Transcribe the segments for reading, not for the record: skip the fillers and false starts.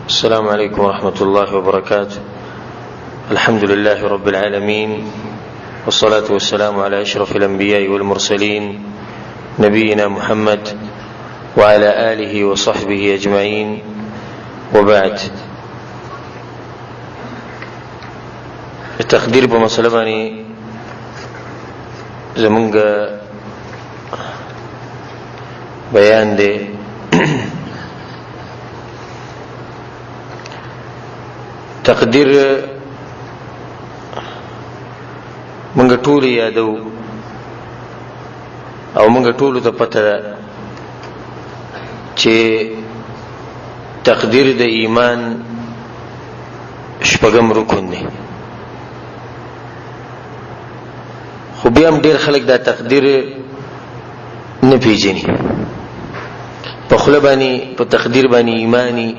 السلام عليكم ورحمة الله وبركاته. الحمد لله رب العالمين، والصلاة والسلام على أشرف الأنبياء والمرسلين، نبينا محمد وعلى آله وصحبه أجمعين، وبعد. تقدیر په مسله باندې زمونږ بیان دی. تقدیر مونږ ټول یادو او مونږ ټول ته پته ده چې تقدیر د ایمان شپږم رکن دی. خو بیا هم ډیر خلک دا تقدیر نه پیژني، په خوله باندې په تقدیر باندې ایمانی،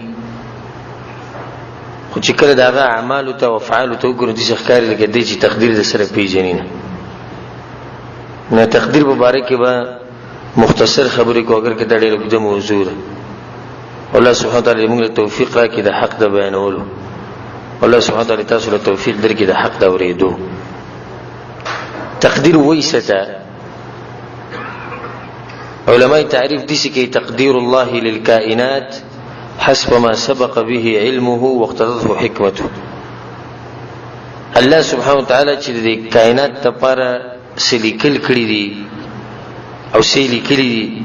خو چې کله د هغه اعمالو ته او افعالو ته وګورو، داسې ښکاري لکه دی چې تقدیر د سره پیژني نه. نه تقدیر په باره کې به مختصر خبرې کوو، اګر که دا ډېره اوږده موضوع ده. الله سبحانه وتعالی موږ له توفیق راکړي د حق د بیانولو. الله سبحانه وتعالی تاسو له توفیق درکړي د حق د اورېدو. تقدیر وایي څه ته؟ علماء تعریف دي چې تقدیر الله للکائنات حسب ما سبق به علمه واقتضته حکمته. الله سبحانه وتعالی چې د کائنات لپاره سلیکل کړی دي او سلیکلی دي،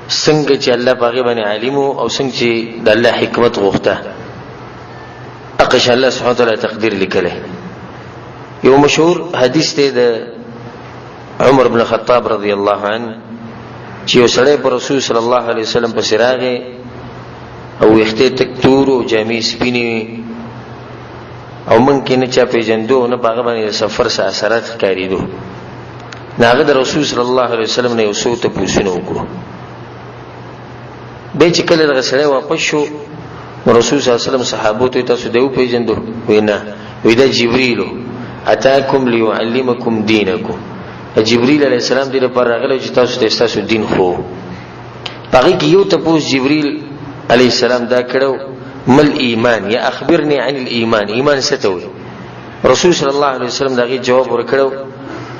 څنګه چې الله پاګه باندې عالم او څنګه چې د الله حکمت غوښته، اقش الله سبحانه وتعالی تقدیر لیکلی. یو مشهور حدیث دی د عمر بن خطاب رضی الله عنه چې یو سړی پر رسول صلی الله علیه وسلم پسې راغی او ویښته تک تور او جامې سپینې وې او مونږ کې نه چا پېژندو نه په هغه باندې د سفر څه اثرات ښکارېدو. نو هغه د رسول صلی الله علیه وسلم نه یو څو تپوسونه وکړو. بیا چې کله دغه سړی واپس شو، نو رسول صلی الله علیه وسلم صحابو ته تاسو دی وپېژندو؟ وی نه. وی دا جبریل اتاکم لیعلمکم دینکم. جبریل علیه السلام دې لپاره راغلی چې تاسو ته ستاسو دین خو هغه کې یو تپوس جبریل علیه السلام دا کړو، مل ایمان یا اخبرني عن الايمان، ایمان څه ته وایي؟ رسول صلی الله علیه وسلم دغه جواب ورکړو،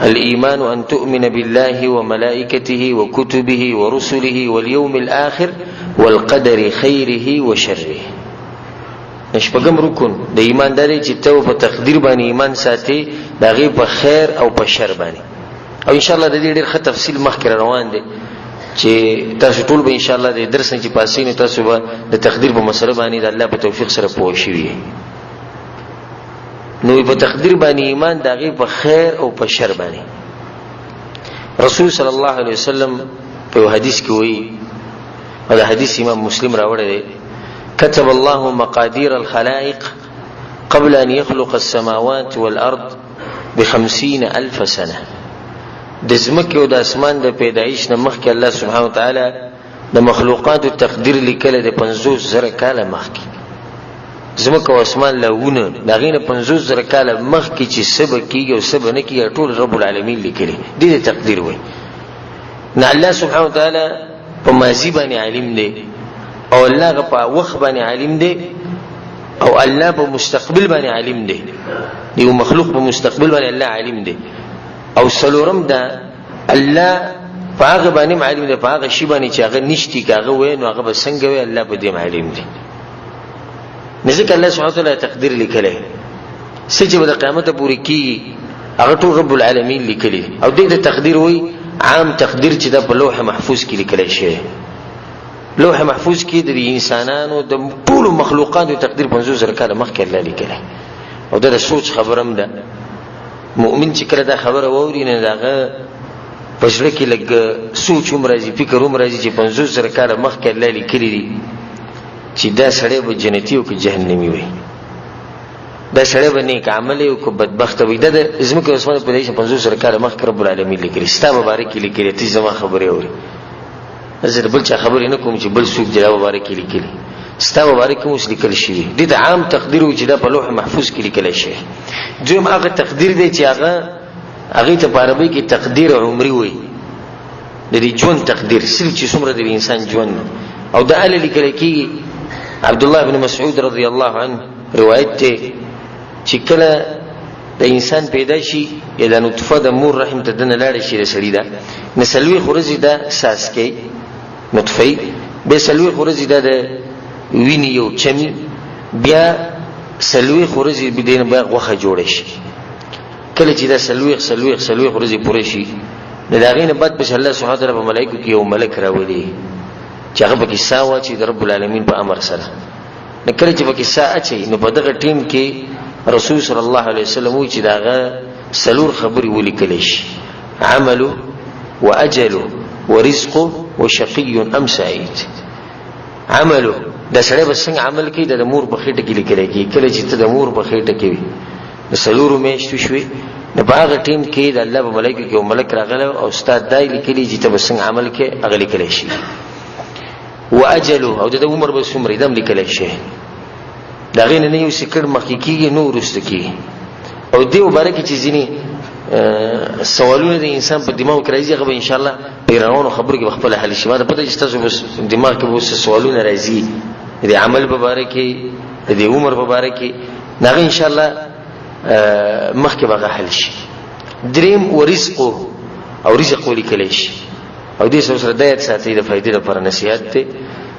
الايمان ان تؤمن بالله وملائكته وكتبه ورسله واليوم الاخر والقدر خيره وشره. شپږم رکن د ایمان دا دی چې ته په تقدیر باندې ایمان ساتي، د هغې په خیر او په شر باندې. او ان شاء الله د دې ډېر ښه تفصیل مخکې روان دی چې تاسو ټول به ان شاء الله د درس نه چې پاسې نو تاسو به د تقدیر په مسله باندې د الله په توفیق سره پوه شئ. نو په تقدیر باندې ایمان د هغې په خیر او په شر باندې. رسول صلی الله علیه وسلم په یو حدیث کې وایي، او دا حدیث امام مسلم راوړی دی، كتب الله مقادير الخلائق قبل أن يخلق السماوات والأرض بخمسين ألف سنة. د ځمکې او د اسمان د پیدایش نه مخکې الله سبحانه وتعالی د مخلوقاتو تقدیر لیکلی دی 50,000 کاله مخکې. ځمکه او اسمان لا ونه، د هغې نه 50,000 کاله مخکې چې څه به کېږي او څه به نه کېږي ټول رب العالمین لیکلی دې د تقدیر وایي. نه الله سبحانه وتعالی په ماضي باندې عالم دی، او الله په وخت باندې عالم دی، او الله په مستقبل باندې عالم دی. یو مخلوق په مستقبل باندې الله عالم دی. او څلورم دا الله په هغه باندې عالم دی، په هغه شی باندې چې هغه نشتی، که هغه وی نو هغه به څنګه وی، الله په دې عالم دی. نو ځکه الله سبحانه وتعالی تقدیر لیکلی، څه چې به د قیامت پورې کېږي هغه ټول رب العالمین لیکلی. او دې ته تقدیر وایي، عام تقدیر چې دا په لوح محفوظ کې لیکلی شوی. لوح محفوظ کې د انسانانو د ټولو مخلوقاتو تقدیر 50,000 کاله مخکې الله لیکلی. او دا د سوچ خبره هم ده. مؤمن چې کله دا خبره واوري نو د هغه په زړه کې لږ سوچ هم راځي، فکر هم راځي چې 50,000 کاله مخکې الله لیکلي دي چې دا سړی به جنتي او که جهنمي وي، دا سړی به نیک عمل او که بدبخته وي. دا د ځمکې او اسمان په پیدایش 50,000 کاله مخکې رب العالمین لیکلي، ستا په باره کې لیکلي، ته زما خبرې اورې، زه د بل چا خبرې نه کوم چې بل څوک دې دا په باره کې لیکلي، ستا په باره کې اوس لیکل شوي. دې ته عام تقدیر وایي چې دا په لوح محفوظ کې لیکل شوی. دویم هغه تقدیر دی چې هغه هغې ته په عربۍ کې تقدیر عمري وایي، د دې ژوند تقدیر، صرف چې څومره د انسان ژوند او دا هله لیکل کېږي. عبد الله بن مسعود رضی الله عنه روایت ته چې کله د انسان پیدا شي یا د نطفه د مور رحم ته دنه لاړ شي د سړي ده نو 40 ورځې ده ساس کوي نطفه به 40 ورځې ده د ویني یو چمی، بیا 40 ورځې به دینه بیا غوښه جوړ شي. کله چې دا 40 40 40 ورځې پوره شي، نو د هغې نه بعد پسې الله سبحانه وتعالی په ملایکو کې یو ملک راولي چې هغه پکې ساه واچوي د رب العالمین په امر سره. نو کله چې پکې ساه اچوي، نو په دغه ټیم کې رسول صلی الله علیه وسلم وایي چې د هغه څلور خبرې ولیکلی شي: عمله واجله ورزقه وشقي ام سعید. عمله، دا سړی به څنګه عمل کوي؟ دا د مور په خېټه کې لیکلی کېږي. کله چې ته د مور په خېټه کې وې، د څلورو میاشتو شوې، نو په هغه ټیم کې د الله په ملایکو کې یو ملک راغلی او ستا دا یې لیکلي چې ته به څنګه عمل کوې، هغه لیکلی شي. واجله، او د ده عمر به څومره وي، دا هم لیکلی شي. د هغې نه نه یو سیکنډ مخکې کېږي نه وروسته کېږي. او دې مبارکې چې ځینې سوالونه د انسان په دماغ کې راځي، هغه به انشاءالله په روانو خبرو کې به خپله حل شي. ما ته پته چې ستاسو په دماغ کې به اوس سوالونه راځي د عمل په باره کې، د دې عمر په باره کې، نو هغه انشاءالله مخکې به هغه حل شي. دریم ورزقه، او رزق ولیکلی شي. او دې سره سره دا یاد ساتئ، د فایدې لپاره نصیحت دی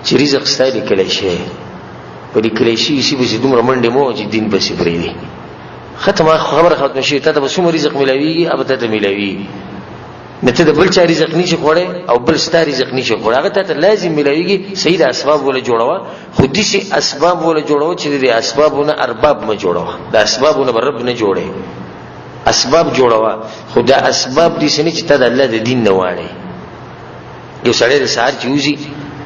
چې رزق ستا لیکلی شي. په لیکلی شي شي پسې دومره منډې مو چې دین پسې پرېږدي، ختمه خبره ختمه شي. تا ته به څومره رزق میلاویږي، هغه به تا ته میلاویږي. نه ته د بل چا رزق نشي خوړی او بل ستا رزق نشي خوړی، هغه تا ته لازم میلاویږي. صحیح د اسباب وله جوړوه، خو داسې اسباب وله جوړوه چې د دې اسبابو نه ارباب مه جوړوه. د اسبابو نه به رب نه جوړې، اسباب جوړوه، خو دا اسباب داسې نه چې تا د الله د دین نه واړې. یو سړی د سهار چې وځي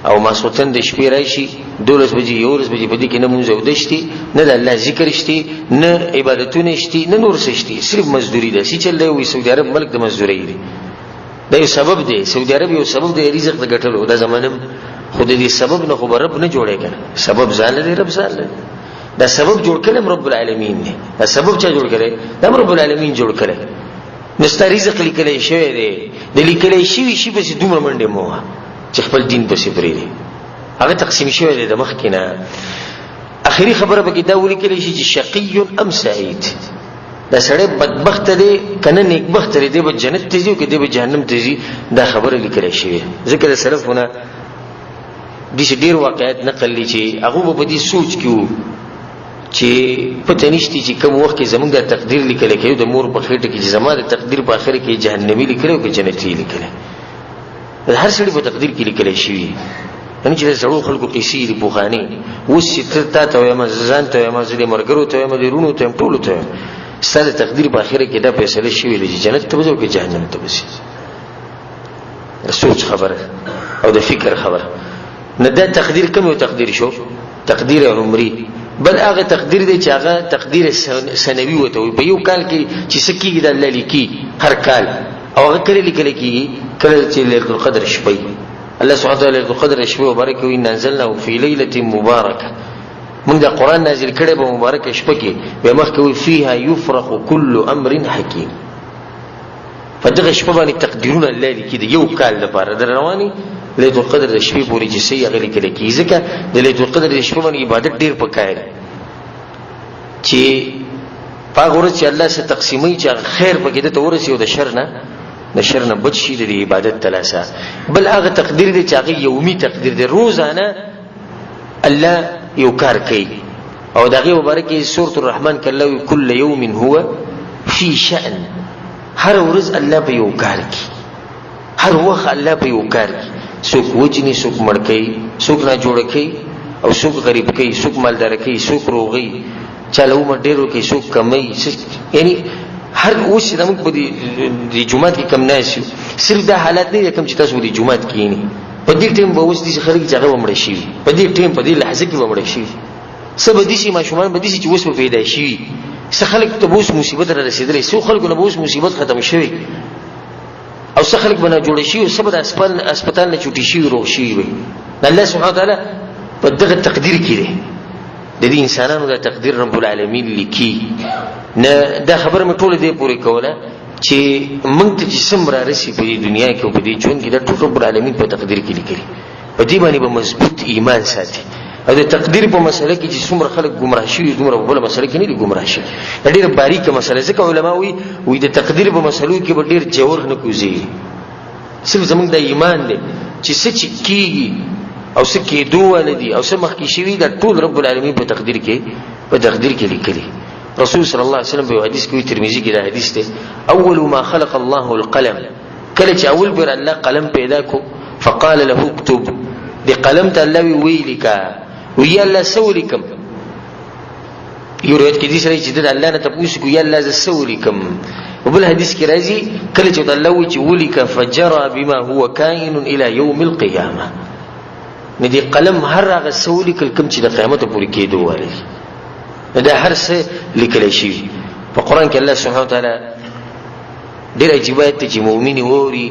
او ماسخوتن د شپې راشي 12 بجې 11 بجې، په دې کې نه مونځ اودس شتي، نه د الله ذکر شتي، نه عبادتونه شتي، نه نور څه شتي، صرف مزدوري ده. څه چل دی؟ وایي سعودي عرب ملک د مزدورۍ دی. دا یو سبب دی، سعودي عرب یو سبب دی رزق د ګټلو دا زمانه، خو د دې سبب نه خو به رب نه جوړی که نه، سبب ځان له دی، رب ځان له دی. دا سبب جوړ کړی هم رب العالمین دی. دا سبب چا جوړ کړی؟ دا هم رب العالمین جوړ کړی. نو ستا رزق لیکلی شوی دی، د لیکلی شوي شي پسې دومره منډې مه وهه چې خپل دین پسې پرېږدې، هغه تقسیم شوی دی د مخکې نه. اخري خبره پکې دا ولیکلی شي چې شقي ام سعید، دا سړی بدبخته دی که نه نیکبخته دی، دی به جنت ته ځي او که دی به جهنم ته ځي، دا خبره لیکلی شوې. ځکه د سلفو نه داسې ډېر واقعیت نقل دي چې هغو به په دې سوچ کې وو چې پته نشته چې کوم وخت کې زمونږ د تقدیر لیکل کېږي د مور په خېټه کې، چې زما د تقدیر په اخر کې جهنمي لیکل او که جنتي لیکل. د هر سړي په تقدیر کې لیکل شوي. یعنی چې د زړو خلکو قصې دي پخوانۍ، اوس چې ته تا ته وایم، زه ځان ته وایم، زه دې ملګرو ته وایم، دې وروڼو ته وایم، ټولو ته وایم، ستا د تقدیر په اخر کې دا فیصله شوې ده چې جنت ته به ځې او که جهنم ته به ځې. د سوچ خبره او د فکر خبره نه. دا تقدیر کوم یو تقدیر شو؟ تقدیر عمری. بل هغه تقدیر دی چې هغه تقدیر سنوي وته وي، په یو کال کې چې څه کېږي د الله لیکي هر کال، او هغه کله لیکل کېږي؟ کله چې لیلة القدر شپه وي. الله سبحانه وتعالی لیلة القدر شپه مبارکه وي، انزلناه فی لیلة مبارکه، موږ دا قرآن نازل کړی په مبارکه شپه کې. بیا مخکې وي فیها یفرق کل امر حکیم. په دغه شپه باندې تقدیرونه الله لیکي د یو کال لپاره، د رواني لیلة القدر د شپې پورې چې څه هغه لیکل کېږي. ځکه د لیلة القدر د شپې باندې عبادت ډېر پکار دی چې په هغه ورځ چې الله څه تقسیموي چې هغه خیر پکې ده ته ورسي او د شر نه بچ شي د عبادت تلاسه. بل هغه تقدیر دی چې هغه یومي تقدیر دی، روزانه الله یو کار کوي. او د هغې مبارکې سورة الرحمن کې الله وایي کل یوم هو فی شأن، هر ورځ الله په یو کار کوي، هر وخت الله په یو کار کوي. څوک وجني، څوک مړ کوي، څوک نه جوړ کوي، او څوک غریب کوي، څوک مالدار کوي، څوک روغي، چاله عمر ډېر ورکوي، څوک کموي. یعنی هر اوس چې موږ په دې جومات کې کم ناست یو، صرف دا حالات نه دي کوم چې تاسو په دې جومات کې یې. په دې ټیم به اوس داسې خلک چې هغه به مړه شوي، په دې ټیم په دې لحظه کې به مړه شوي. څه به داسې ماشومان به داسې چې اوس به پیدا شوي، څه خلک ته به اوس مصیبت را رسېدلی، څو خلکو نه به اوس مصیبت ختم شوی، او څه خلک به نه جوړ شوي، څه به د هسپتال نه چوټي شوي، روغ شوي وي. د الله سبحانه وتعالی په دغه تقدیر کې دی، د دې انسانانو د تقدیر رب العالمین لیکي. نه دا خبره مې ټوله دې پورې کوله چې موږ ته چې څومره رسي په دې دنیا کې او په دې ژوند کې، دا ټول رب العالمین په تقدیر کې لیکلي. په دې باندې به مضبوط ایمان ساتي. او د تقدیر په مسله کې چې څومره خلک ګمراه شوي، دومره په بله مسله کې نه دي ګمراه شوي. دا ډېره باریکه مسله، ځکه علما وایي، وایي د تقدیر په مسلو کې به ډېر ژور نه کوزي. صرف زموږ د ایمان دی چې څه چې کېږي او څه کېدو واله دي او څه مخکې شوي، دا ټول رب العالمین په تقدیر کې لیکلي. رسول صلی الله علیه وسلم په حدیث کې، ترمذي کې دا حدیث دی، اول ما خلق الله القلم، کله چې اول پر الله قلم پیدا کو، فقال له اكتب، د قلم ته الله وی ولیکا. وی الله څه ولیکم؟ یو روایت کې دي سره چې د الله نه تاسو کو، یا الله زه څه ولیکم؟ وبل حدیث کې راځي، کله چې الله وی چې ولیکا، فجرى بما هو كائن الى يوم القيامه. نو دی قلم هر هغه څه ولیکل کوم چې د قیامت پورې کېدو والي. نو دا هر څه لیکل شي په قرآن کې. الله سبحانه وتعالی ډېر عجیب آیت چې مؤمن ووري،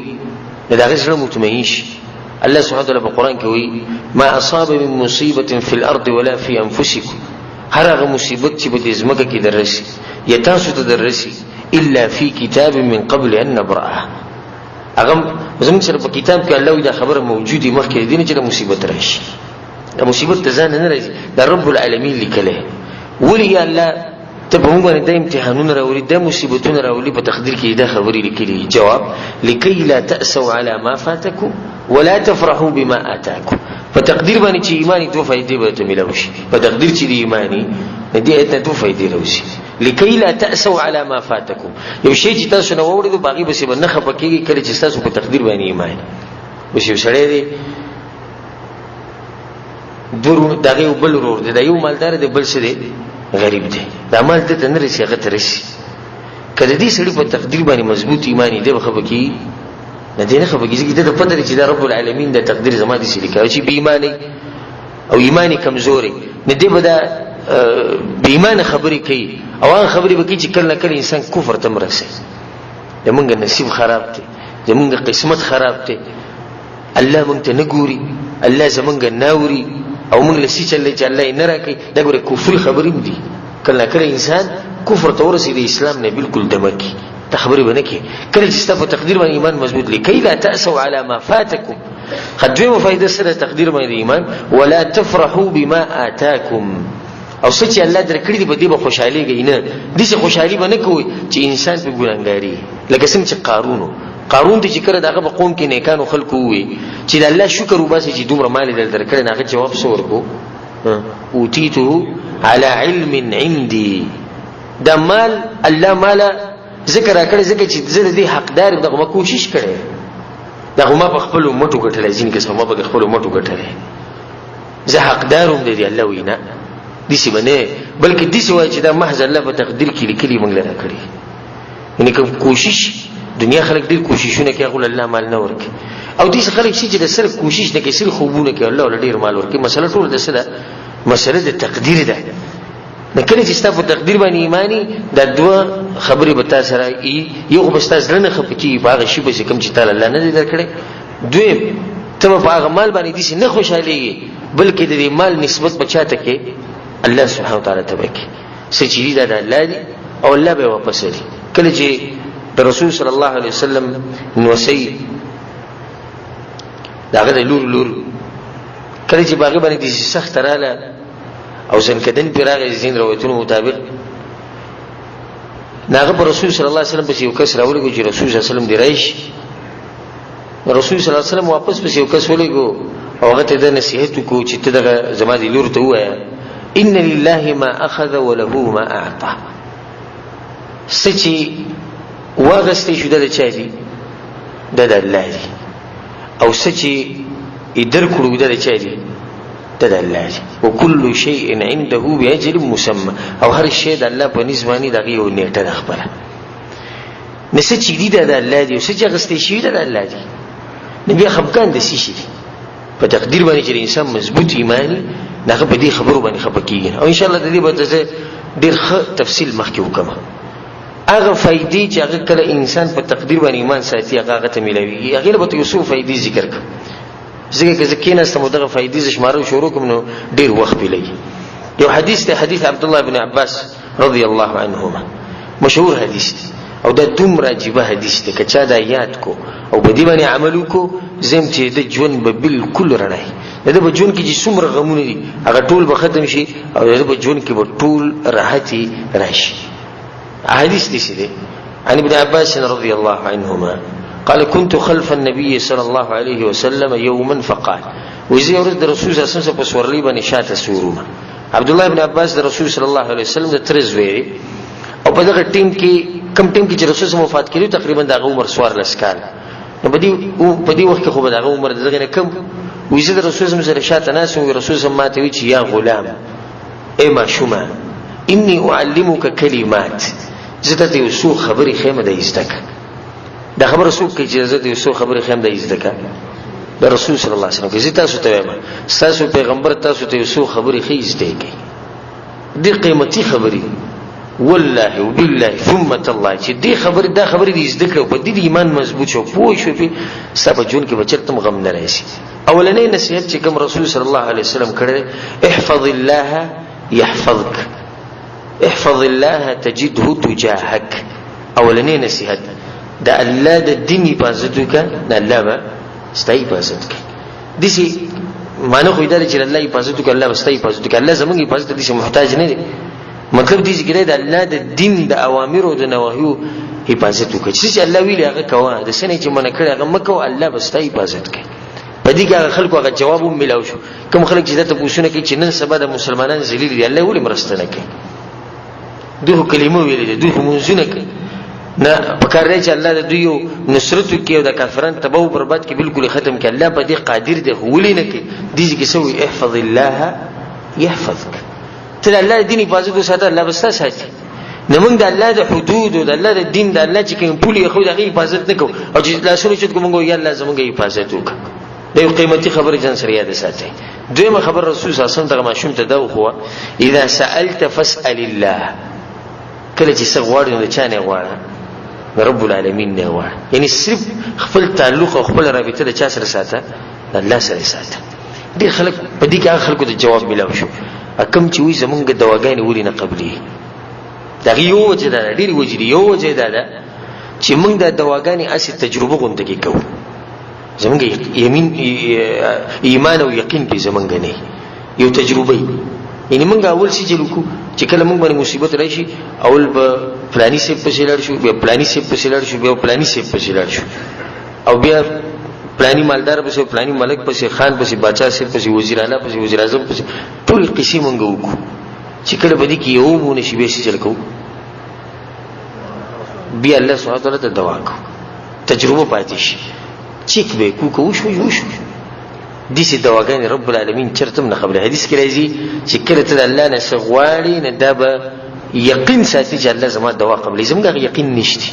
نو د هغه زړه مطمئن شي. الله سبحانه وتعالی په قرآن کې وایي، ما اصاب من مصیبة فی الارض ولا فی انفسکم، هر هغه مصیبت چې په دې ځمکه کې دررسي یا تاسو ته دررسي، الا فی کتاب من قبل ان نبرأها، هغه زموږ سره په کتاب کې الله دا خبره موجودي مخکې دي نه چې د مصیبت راشي. د مصیبت ته ځان نه راځي، دا رب العالمین لیکلی. ولې یا الله ته په موږ باندې دا امتحانونه راولي، دا مصیبتونه راولي، په تقدیر کې دا خبرې لیکلي؟ جواب، لکي لا تأسوا على ما فاتكم ولا تفرحوا بما آتاكم. په تقدیر باندې چې ایمانی، دوه فایدې به ته ملاو شي. په تقدیر چې دی ایمانی، دې ایت نه دوه فایدې راوځي. لکي لا تأسوا على ما فاتكم، یو شی چې تاسو نه وړي، باغی به نه خپه کېږي کله چې تاسو په تقدیر باندې ایمان. اوس یو سړی دی، درو دغه یو بل ورور دی، دا یو مالدار دی، بل څه دی، غریب دی. دا مال ته نه رسي، هغه ته رسي. که د دې سړي په تقدیر باندې مضبوط ایمان دی، به خفه کېږي؟ نه، دی نه خفه کېږي، ځکه ده ته پته ده چې دا رب العالمین د تقدیر زما داسې لیکلی. چې بې ایمانه او ایمان یې کمزوری، نو دی به دا بې ایمانه خبرې کوي او هغه خبرې به کوي چې کله نه کله انسان کفر ته هم رسوي. زمونږ نصیب خراب دی، زمونږ قسمت خراب دی، الله مونږ ته نه ګوري، الله زمونږ نه اوري او مونږ له څه چل چې الله یې نه راکوي. دا ګوره کفري خبرې هم دي. کله نا کله انسان کفر ته ورسي، د اسلام نه بالکل دمه کړي، دا خبرې به نه کوي کله چې ستا په تقدیر باندې ایمان مضبوط. لکي لا تأسوا على ما فاتكم. دویمه فایده سره تقدیر باندې ایمان، ولا تفرحوا بما آتاكم، او څه چې الله درکړي دي، په دې به خوشحالېږئ نه. داسې خوشحالي به نه کوئ چې انسان په ګناهګاري، لکه څنګه چې قارون قارون ته چې کله د هغه په قوم کې نیکانو خلکو ووایي چې د الله شکر وباسي چې دومره مال یې درکړی، نو هغه جواب څه ورکړو؟ اوتیته علی علم عندي. دا مال الله ماله ځکه راکړی ځکه چې زه د دې حقدار یم، دغه ما کوشش کړی، دغه ما په خپلو مټو ګټلی، ځینې کسان ما په خپلو مټو ګټلی، زه حقدار هم دی. الله وایي نه، داسې به نه، بلکې داسې وایي چې دا محض الله په تقدیر کې لیکلي موږ له راکړي. یعنې که کوشش، دنیا خلک ډېر کوششونه کوي، هغو له الله مال نه ورکوي، او داسې خلک شي چې د سره کوشش نه کوي، صرف خوبونه کوي، الله له ډېر مال ورکوي. مسله ټول د څه ده؟ مسله د تقدیر ده. نو کله چې ستا په تقدیر باندې ایماني، دا دوه خبرې به تا سره یو خو به ستا زړه نه خفه کېږي په هغه شي پسې کوم چې تا له الله نه دی درکړی. دویم، ته به په هغه مال باندې داسې نه خوشحالېږي، بلکې د دې مال نسبت به چا ته کې؟ الله سبحانه وتعالی ته به کې. څه چې دي دا د الله دي او الله به واپس لري. کله چې د رسول صلی الله علیه وسلم نوسی، د هغه د لور لور، کله چې په هغې باندې داسې سخته راله او ځنکدن پرې راغی، ځینې روایتونو مطابق، نو هغه په رسول صلی الله علیه وسلم پسې یو کس راولېږو چې رسول صلی الله علیه وسلم دې راشي. رسول صلی الله علیه وسلم واپس پسې یو کس ولېږو او هغه ته د نصیحت وکړو چې ته دغه زما د لور ته ووایه، ان لله ما اخذ وله ما اعطى، څه چې واغستې شو دا د چا دي؟ دا د الله دي، او څه چې یې درکړو دا د چا دي؟ دا د الله دي. وکل شیء عنده باجل مسمى، او هر شی د الله په نزد باندې د هغې یو نیټه ده خپله. نو څه چې دي دا د الله دي، او څه چې اخیستې شوي دا د الله دي. نو بیا خفګان د څه شي دی؟ په تقدیر باندې چې انسان مضبوط ایماني، هغه په دې خبرو باندې خفه کېږي. او انشاءالله د دې به زه ډېر ښه تفصیل مخکې وکړم. هغه فایدې چې هغه کله انسان په تقدیر باندې ایمان ساتي، هغه هغه ته میلاویږي. هغې له به ته یو څو فایدې ذکر کړم، ځکه که زه کېناستم او دغه فایدې زه شمارل شروع کړم، نو ډېر وخت پرې لګي. یو حدیث دی، حدیث عبدالله بن عباس رضی الله عنهما، مشهور حدیث دی. او دا دومره عجیبه حدیث دی، که چا دا یاد کو او په دې باندې عمل وکړو، زم چې د ژوند به بالکل رڼا وي. د ده په ژوند کې چې څومره غمونه دي هغه ټول به ختم شي او د ده په ژوند کې به ټول راحتي راشي. حدیث دې څه دی؟ عن ابن عباس رضي الله عنهما قال كنت خلف النبي صلى الله عليه وسلم يوما فقال، وزي ورځ د رسول صلی الله علیه وسلم په سورلي باندې شاته سورومه. عبد الله ابن عباس د رسول صلی الله علیه وسلم د تره زوی دی، او په دغه ټیم کې کم ټیم کې چې رسول صلی وفات کړي تقریبا د هغه عمر 14 کال، نو په دې وخت کې خو به د هغه عمر دغه نه کم وي. زه د رسول صلی سره شاته ناست وم، رسول صلی ماته وی چې یا غلام، ای ماشومه، انی اعلمک کلمات، زه ته یو څو خبرې ښیم د زده کړه. دا خبره څوک کوي چې زه ته یو څو خبرې ښیم د زده کړه؟ د رسول صلی الله علیه وسلم. زه تاسو ته وایم، ستاسو پیغمبر تاسو ته یو څو خبرې ښې زده کوي، دې قیمتي خبرې، والله وبالله ثم تالله چې دې خبرې، دا خبرې دې زده کړه، په دې ایمان مضبوط شو، پوه شو پې، ستا په ژوند کې به چېرته هم غم نه راشي. اولنې نصیحت چې کوم رسول صلی الله علیه وسلم کړی، احفظ الله يحفظك، احفظ الله تجده تجاهك. اولنې نصیحت د الله د دین حفاظت وکړه، د الله به ستا حفاظت کوي. داسې معنی خو یې دا دی چې د الله حفاظت وکړه، الله به ستا حفاظت وکړي. الله زموږ حفاظت ته داسې محتاج نه دی. مطلب دې چې د الله د دین د اوامرو د نواهیو حفاظت وکړه، چې الله ویلي هغه کوه، د څه نه چې منع کړی هغه مه کوه، الله به ستا حفاظت کوي. په دې کې هغه خلکو هغه جواب هم میلاو شو، کوم خلک چې دا تپوسونه کوي چې نن سبا د مسلمانان ذلیل دي، الله ولې مرسته نه کوي؟ دوی خو کلمه ویلې دي، دوی خو لمونځونه کوي، نه پکار دی چې الله د دوی یو نصرت وکړي او د کافران تباه و برباد کړي، بالکل ختم کړي. الله په دې قادر دی، خو ولې نه کوي؟ دې ځای کې څه وایي؟ احفظ الله يحفظك. ته د الله د دین حفاظت وساته، الله به ستا ساتي. نه موږ د الله د حدودو، د الله د دین، د الله چې کوم پولې خو د هغې حفاظت نه کوو، او چې لاسونه چت کوو موږ یا الله زموږ حفاظت وکړه. دا یو قیمتي خبره ځان سره یاد ساتئ. دویمه خبره رسول صلی الله علیه وسلم دغه ماشوم ته دا وښوه، اذا سألت فاسأل الله. کله چې څه غواړې نو د چا نه غواړه؟ د رب العالمین نه غواړه. یعنی صرف خپل تعلق او خپل رابطه د چا سره ساته؟ د الله سره ساته. ډېر خلک په دې کې هغه خلکو ته جواب ملاو شو کوم چې وایي زمونږ دواګانې ولې نه قبلېږي. د هغې یو وجه دا ده، ډېرې وجې دي، یو وجه دا ده چې موږ دا دواګانې هسې تجربه غوندې کې کوو، زمونږ یمین ایمان او یقین پې زمونږ نه یو تجربه وي. یعنی موږ اول څه چلو کو چې کله موږ باندې مصیبت راشي، اول به فلاني صاحب پسې لاړ شو، بیا فلاني صاحب پسې لاړ شو، بیا فلاني صاحب پسې لاړ شو، او بیا فلاني مالدار پسې، فلاني ملک پسې، خان پسې، باچا صاحب پسې، وزیر اعلی پسې، وزیر اعظم پسې، ټول قصې مونږ وکړو. چې کله به دې کې یو مونږ شي، بیا څه چل کوو؟ بیا الله سبحانه وتعالی ته دوا کوو، تجربه پاتې شي، چیک به کو کو شو یو شو. داسې دواګانې رب العالمین چېرته هم نه قبلوي. حدیث کې راځي چې کله ته د الله نه څه غواړې نو دا به یقین ساتي چې الله زما دوا قبلوي. زموږ هغه یقین نشته،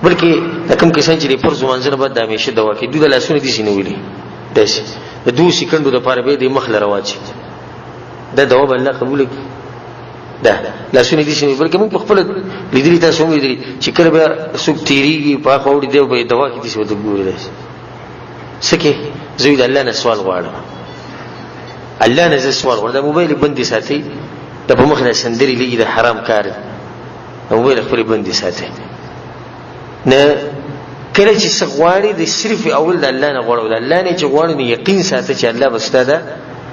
بلکې د کوم کسان چې د فرض لمانځه نه بعد د همیشه دوا کوي، دوی د لاسونه داسې نیولي، داسې د دوو سیکنډو دپاره به یې د مخ له راواچوي، دا دوا به الله قبوله کړي. دا لاسونه دي چې بلکې موږ په خپل لیدلي، تاسو هم لیدلي چې کله به څوک تېرېږي په هاخوا اوړي، دی به یې دوا کې داسې ورته ګوري، داسې څه کې زه د الله نه سوال غواړم، الله نه زه سوال غواړم. دا موبایل بندي ساتي، دا په مخ د سندرې لګي، د حرام کار دی، دا موبایل خپلې بندي ساتي. نه کله چې څه غواړي د صرف اول د الله نه غواړو، د الله نه چې غواړي نو یقین ساته چې الله به ستا ده،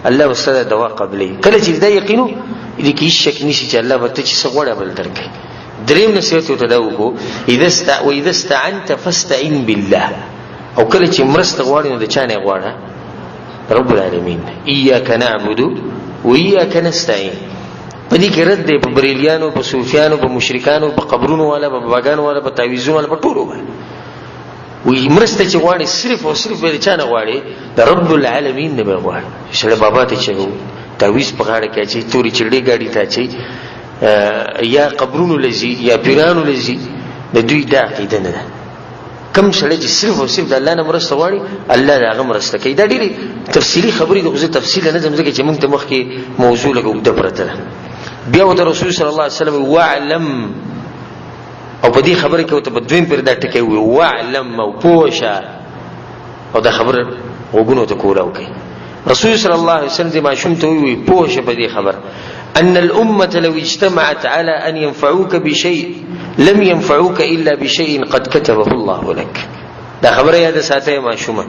الله به ستا ده دوا قبلوي. کله چې دا یقینو دې کې هېڅ شک نشي چې الله به ته چې څه غواړي بل درکوي. دریم نصیحت ورته دا وکړو، واذا استعنت فاستعن بالله. او کله چې مرسته غواړي نو د چا نه غواړه؟ رب العالمین. ایاک نعبد و ایاک نستعین. په دې کې رد دی په بریلیانو، په صوفیانو، په مشرکانو، په قبرونو والا، په باباګانو والا، په تعویذونو والا، په ټولو باندې. وایي مرسته چې غواړي صرف او صرف به د چا نه غواړي؟ د رب العالمین نه به غواړي. سړی بابا ته چې تعویذ په غاړه کې اچوي، تورې چړې ګاډي ته اچوي، یا قبرونو لځي، یا پیرانو لځي، د دوی دا عقیده نه ده. کوم سړی چې صرف او صرف د الله نه مرسته غواړي، الله د هغه مرسته کوي. دا ډېرې تفصیلي خبرې دي، خو زه تفصیل نه ځم ځکه چې موږ ته مخکې موضوع لږه اوږده پرته ده. بیا ورته رسول صلی الله علیه وسلم واعلم، او په دې خبره کې ورته په دویم پیر دا ټکی وویل، واعلم، او پوه شه، او دا خبره غوږونو ته کولاو کوي. رسول صلی الله علیه وسلم دې ماشوم ته وویل، پوه شه په دې خبره، أن الأمة لو اجتمعت على أن ينفعوك بشيء لم ينفعوك الا بشيء قد كتبه الله لك. دا خبره یاد ساته ماشومه.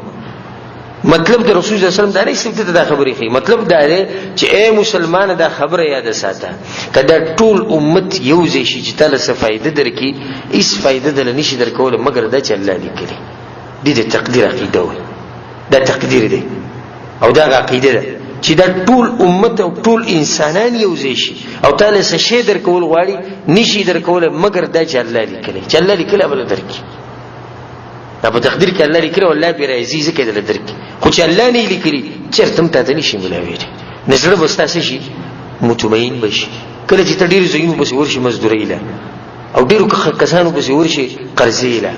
مطلب د رسول الله صلی الله علیه وسلم دا نه صرف ته دا خبرې خي، مطلب دا دی چې اے مسلمان دا خبره یاد ساته، کدا ټول امت یو ځای شي چې تعالی څه فائدہ درکې، هیڅ فائدہ دل نشي درکول مګر دا چې الله لیکلي. دې د تقدیر عقیده وي، دا تقدیر دی او دا عقیده ده چې دا ټول امت او ټول انسانان یو ځای شي او تعالی څه شی درکول غواړي نشي درکول مګر دا چې الله لیکلي، چې الله لیکلي بل درکې. دا په تقدیر کې الله لیکلي او الله پرې راضي ځکه دل درکې، خو چې الله نه لیکلي چېرته هم تاته نشي ملاوېږي. نو زړه به ستا څه شي؟ مطمئن به شي. کله چې ته ډېرو ځایونو پسې ورشي مزدورۍ له، او ډېرو کسانو پسې ورشي قرضې له،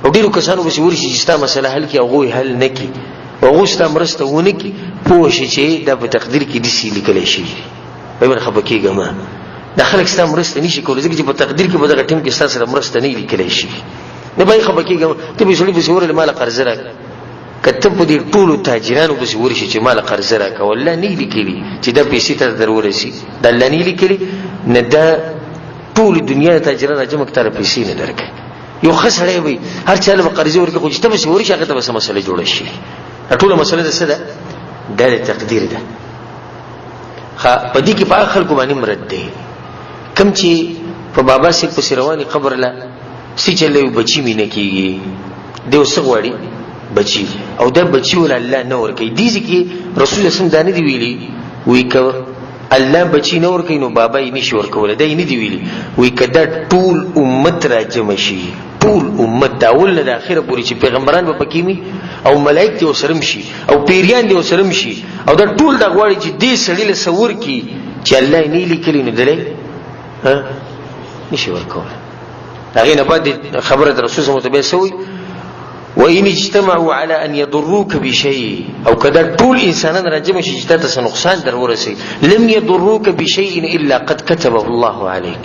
او ډېرو کسانو پسې ورشي چې ستا مسله حل کړي، هغوی حل نه کړي، هغوی ستا مرسته ونه کړي، پوه شي چې دا په تقدیر کې داسې لیکلی شوي دي. وایي باندې خفه کېږه مه، دا خلک ستا مرسته نشي کولی ځکه چې په تقدیر کې په دغه ټیم کې ستا سره مرسته نه لیکلی شوي. نه به یې خفه کېږه مه، ته به سړي پسې ورغلې ماله قرضه راکړه. که ته په دې ټولو تاجرانو پسې ورشي چې ماله قرضه راکړه، والله نه یې لیکلي چې دا پیسې ته در ورسي، دا الله نه یې لیکلي، نه دا ټول دنیا تاجران راجمع کړه تاله پیسې نه درکوي. یو ښه سړی وي هر چا له به قرضې ورکړي، خو چې ته پسې ورشي هغه ته به څه مسله جوړه شي. دا ټوله مسله د څه ده؟ دا د تقدیر ده. ښه، په دې کې په هغه خلکو باندې هم رد دی کوم چې په بابا صاحب پسې رواني قبر له څه چلی وي، بچي مې نه کېږي، دی اوس څه غواړي؟ بچي، او دا بچي وله الله نه ورکوي. دې ځای کې رسول الله صلی الله علیه وسلم دا نه دي ویلي، وایي که الله بچی نه ورکوي نو بابا یې نشي ورکولی، دا یې نه دي ویلي. وایي که دا ټول امت راجمع شي، ټول امت د اول نه د اخره پورې چې پیغمبران به پکې وي او ملایک دې ورسره هم شي او پیریان دې ورسره هم شي، او دا ټول دا غواړي چې دې سړي له څه ورکړي چې الله یې نه لیکلي، نو دلی نشي ورکولی. هغې نه بعد خبره د رسول صلی الله علیه وسلم ته بیا څه وایي؟ وإن اجتمعوا على أن يضروك بشيء، أو كذا طول إنسانان راجم شي چې تاسو نقصان در ورسي، لم يضروك بشيء إلا قد كتبه الله عليك.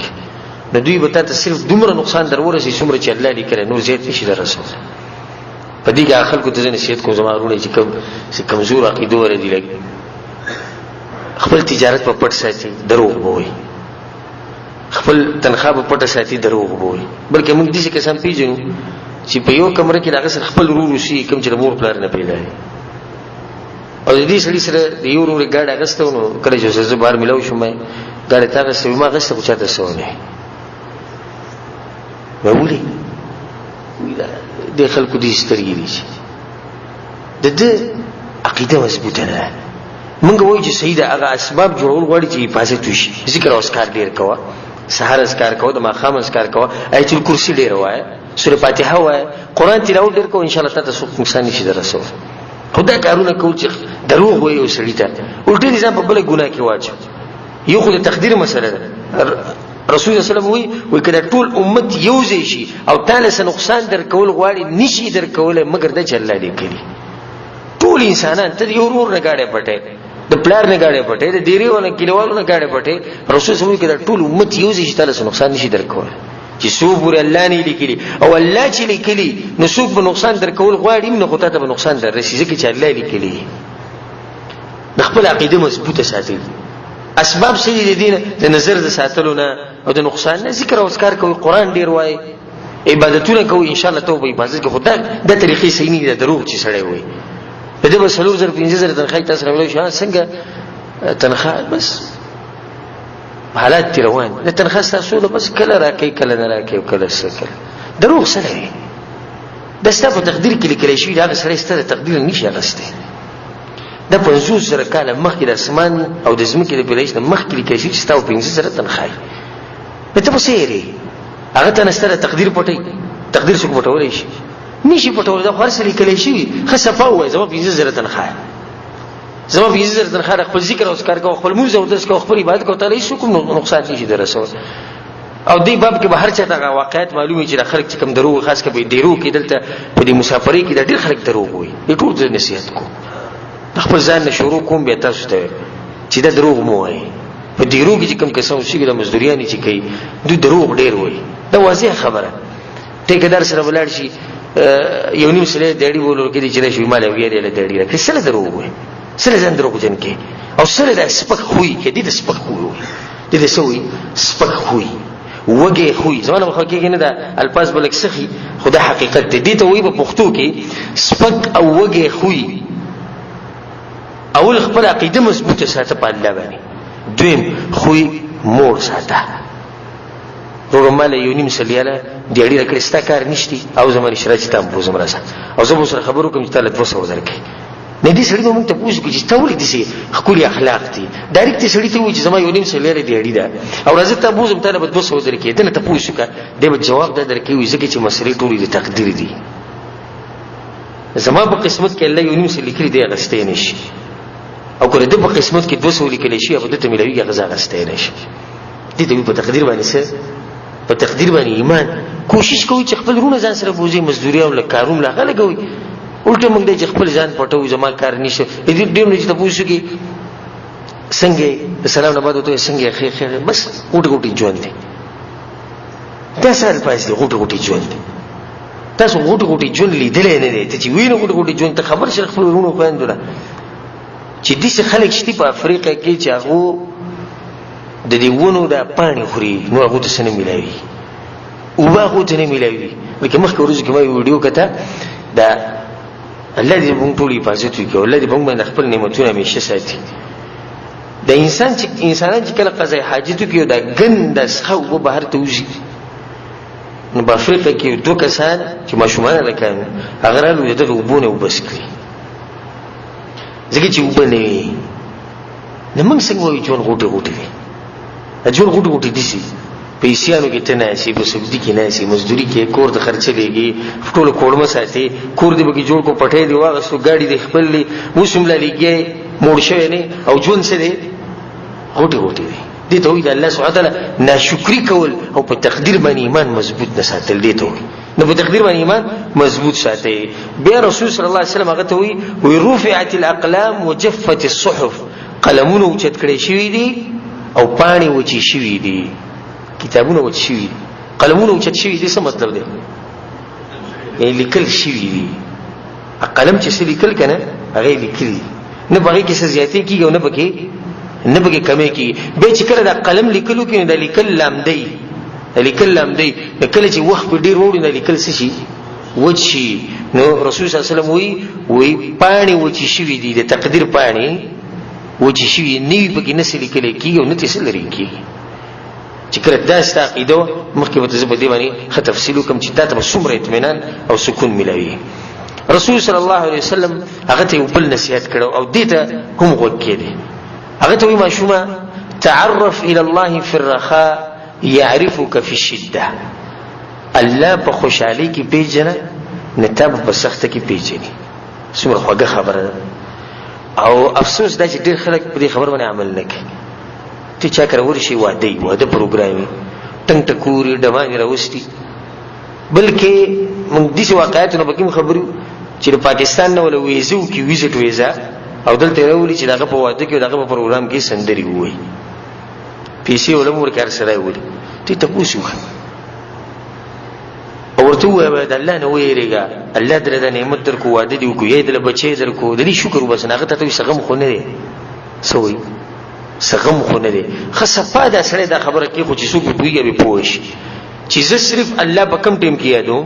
نو دوی به تاته صرف دومره نقصان در ورسي څومره چې الله لیکلی، نور زیات نشي در رسولی. په دې کې هغه خلکو ته زه نصیحت کوم، زما وروڼه چې کوم چې کمزور عقیدو ولا دي، لږ خپل تجارت په پټ ساتي، دروغ به وایي، خپل تنخواه په پټه ساتي، دروغ به وایي. بلکې موږ داسې کسان پېژنو چې په یو کمره کې د هغه سره خپل ورور اوسي کوم چې د مور پلار نه پیدا دی، او د دې سړي سره د یو ورور ګاډی اخیستی و، نو کله چې زه بهر میلاو شوم، ګاډی تا اخیستی وي، ما اخیستی خو چا ته څه ونه وایي. ولې؟ دې خلکو دې سترګې دي چې د ده عقیده مضبوطه نه ده. موږ وایو چې صحیح ده، هغه اسباب جوړول غواړي چې حفاظت وشي، ذکر او اذکار ډېر کوه، سهار اذکار کوه، د ماښام اذکار کوه، آیت الکرسي ډېر وایه، سوره فاتحه وایه، قرآن تلاوت ډېر کوه، انشاءالله تا ته څوک نقصان نشي در رسولی. خو دا کارونه کول چې دروغ وایي یو سړي ته، الټه دې ځان په بله ګناه کې واچوي. یو خو د تقدیر مسله ده. رسول الله صلی الله علیه وسلم وایي، وایي که دا ټول امت یو ځای شي او تا له څه نقصان درکول غواړي، نشي درکولی مګر دا چې الله لیکلي. ټول انسانان ته د یو ورور نه ګاډی پټی، د پلار نه ګاډی پټی، د ډېریو نه کلیوالو نه ګاډی پټی. رسول صلی الله علیه وسلم وایي که دا ټول امت یو ځای شي تا له څه نقصان نشي درکولی چې څو پورې الله نه لیکلي، او الله چې لیکلي نو څوک به نقصان درکول غواړي هم نه، خو تا ته به نقصان در رسي ځکه چې الله لیکلي. د خپل عقیده مضبوطه ساتي. اسباب څه دي د دین؟ د نظر د ساتلو نه او د نقصان نه ذکر او اذکار کوي، قرآن ډېر وایي، عبادتونه کوي، ان شاء الله توبه حفاظت کوي. خو دا د طریقې صحیح نه دي، دروغ چې سړی وایي. د دې به 4000 5000 تنخواه تاسو راوړی شو، څنګه تنخواه؟ بس حالات دي روان دي، تنخواه ستاسو ده، بس کله راکوي کله نه راکوي کله څه کله. دروغ سره وي، دا ستا په تقدیر کې لیکلی شوي، هغه سړی ستا د تقدیر نه شي اخیستی. دا 50,000 کاله مخکې د اسمان او د ځمکې د پیدایښت نه مخکې لیکل شوي چې ستا 5,000 تنخواه وي. نو ته به څه یېرې؟ هغه ته نه ستا د تقدیر پټوي، تقدیر څوک پټولی شي؟ نشي پټولی، دا خو هر څه لیکلی شوي. ښه صفا ووایه زما 5,000 تنخواه، زما 5,000 تنخواه ده، خپل ذکر او اذکار کوه، خپل لمونځ او اودس کوه، خپل عبادت کوه، تا له هېڅ کوم نقصان نشي در رسولی. او دې باب کې به هر چا ته هغه واقعیت معلوم وي چې دا خلک چې کوم دروغ، خاص کر په ډېرو کې، دلته په دې مسافرۍ کې دا ډېر خلک دروغ وایي. دې ټول ته نصیحت کوم، د خپل ځان نه شروع کوم بیا تاسو ته چې دا دروغ مو وایي. په ډېرو کې چې کوم کسان اوسېږي، دا مزدوریانې چې کوي، دوی دروغ ډېر وایي، دا واضح خبره. ټیکهدار سره ولاړ شي، یو نیم سلی دیاړي بولو کې دي چې راشي مال اویا ریاله دیاړي راکړي، سره دروغ وایي، سره ځان دروغجن کوي، او سره دا سپک خوی کوي. دې ته سپک خوی وایي، دې ته څه وایي؟ سپک خوی. وږی خوی، زما نه به خفه کېږي نه، دا الفاظ به لږ سخي خو دا حقیقت دی. دې ته وایي په پښتو کې سپک او وږی خوی. اول خپل عقیده مضبوطه ساته په الله باندې، دویم خوی مور ساته. وروره ما له یو نیم سلیاله دیاړي راکړې، ستا کار نشتي او زما نشته چې تا هم بوځم راځه، او زه به سره خبرو کوم چې تا له 200 درکړي. نه دې سړي به موږ تپوس وکړو چې ستا ولې داسې ښکلي اخلاق دي؟ ډایرکټ دې سړي ته ووایي چې زما یو نیم سلیاله دیاړي ده او راځه تا بوځم، تا له به 200 درکړي. ده نه تپوس وکړه، دی به جواب دا درکوي، وایي ځکه چې مسلې ټولې د تقدیر دي، زما په قسمت کې الله یو نیم څه لیکلي دی اخیستی نه شي، او که د ده په قسمت کې 200 لیکلی شي هغه ده ته میلاویږي، هغه زه اخیستی نه شي. دې ته په تقدیر باندې څه، په تقدیر باندې ایمان. کوشش کوي چې خپل رونه ځان سره بوځي، مزدوري او کارونه له هغه لګوي. الټه موږ دی چې خپل ځان پټوو، زما کار نشته. دې ډېر نه چې تپوس وکړي څنګه د سلام نه بعد ورته څنګه خیر خیر، بس غوټې غوټې ژوند دی. دا څه الفاظ دي؟ غوټې غوټې ژوند دی. تاسو غوټې غوټې ژوند لیدلی نه دی، ته چې وینې غوټې غوټې ژوند ته خبر شې خپل وروڼو خویندو نه چې داسې خلک شته په افریقا کې چې هغو د دې ونو دا پاڼې خوري، نو هغو ته څه نه میلاوي، اوبه هغو ته نه میلاوي. لکه مخکې ورځو کې ما یو ویډیو کته، دا الله دې موږ ټول حفاظت وکړي، الله دې موږ باندې خپل نعمتونه همیشه ساتي. د انسان چې انسانان چې کله قضای حاجت وکړي دا ګنده څخه اوبه بهر ته وځي. نو په افریقا کې دوه کسان چې ماشومان هلکان هغه رالو د دغه اوبو نه اوبه څکلي، ځکه چې اوبه نه وي. نو موږ څنګه وایو ژوند غوټې غوټې دی؟ ژوند غوټې غوټې دي سي په ایسیانو کې ته ناست یې، په سعودي کې ناست یې، مزدوري کې، کور د خرچه لېږي، ټوله کوړمه ساتې، کور دې پکې جوړ کړو، پټی دې واخیستو، ګاډي دې خپل دی، اوس هم لا لګیا یې، موړ شوی نه، او ژوند څه دی؟ غوټې غوټې دی. دې ته وایي د الله سبحانه وتعالی ناشکري کول او په تقدیر باندې ایمان مضبوط نه ساتل. دې ته وایي نو په تقدیر باندې ایمان مضبوط ساتي. بیا رسول صلی الله علیه وسلم هغه ته وایي، وی رفعت الاقلام وجفت الصحف، قلمونه اوچت کړی شوي دي او پاڼې وچې شوي دي، کتابونه وچ شوي دي، قلمونه اوچت شوي دي. څه مطلب دی؟ یعنی لیکل شوي دي. قلم چې څه لیکل که نه هغه یې لیکلي، نه په هغې کې څه زیاتې کېږي او نه پکې کمې کېږي. بیا چې کله دا قلم لیکلو کې نو دا لیکل لامدی، دا لیکل لامدی، نو کله چې وخت په ډېر وړي نو لیکل څه شي؟ وچ شي. نو رسول صلی الله علیه وسلم وایي، وایي پاڼې وچې شوي دي، د تقدیر پاڼې وچې شوي، نه وي پکې نه څه لیکلی کېږي او نه ترې څه لرې کېږي. چې کله دا ستا عقیده وه، مخکې به ته زه په دې باندې ښه تفصیل وکړم چې تا ته به څومره اطمینان او سکون میلاویږي. رسول صلی الله علیه وسلم هغه ته یو بل نصیحت کړو او دې ته هم غوږ کېدی. هغه ته وایي، ماشومه تعرف الى الله في الرخاء يعرفك في الشده. الله په خوشحالي کې پیژنه، نه تا به په سخته کې پیژني. څومره خوږه خبره ده. او افسوس دا چې ډېر خلک په دې خبره باندې عمل نه کوي. ته چا کره ورشي، واده وي، واده پروګرام وي، ټنګ ټکوري ډمانې راوستي. بلکې موږ داسې واقعیتونه پکې هم خبر یو چې د پاکستان نه وله ویزه وکړي، ویزټ ویزه، او دلته یې راولي چې د هغه په واده کې او د هغه په پروګرام کې سندرې ووایي، پیسې وله هم ورکړي، هر څه راولي. ته یې تپوس وکړه او ورته ووایه، د الله نه ووېرېږه، الله درله دا نعمت درکړو، واده دې وکړو، یا یې درله بچی درکړو، د دې شکر وباسه. نو هغه ته ته وایي څه غم خو نه دی، څه وایي؟ څه غم خو نه دی. ښه صفا دا سړی دا خبره کوي، خو چې څوک پرې پوهېږي بیا پوه شي چې زه صرف الله په کوم ټیم کې یادوم،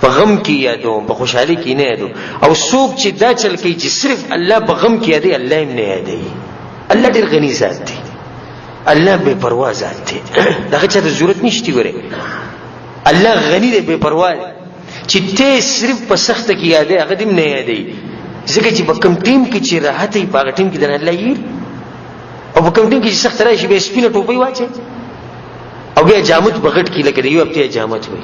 په غم کې یادوم، په خوشحالي کې نه یادوم. او څوک چې دا چل کوي چې صرف الله په غم کې یادوي، الله یې هم نه یادوي. الله ډېر غني ذات دی، الله بې پروا ذات دی، د هغه چا ته ضرورت نشته. ګورې الله غني دی، بې پروا دی. چې ته صرف په سخته کې یادې، هغه دې هم نه یادوي، ځکه چې په کوم ټیم کې چې راحت وي په هغه ټیم کې درنه الله یې، او په کوم ټیم کې چې سخت راشي بیا سپینه ټوپۍ واچوي او بیا جامت په غټ کې لکه د یو هفتې جامت وي،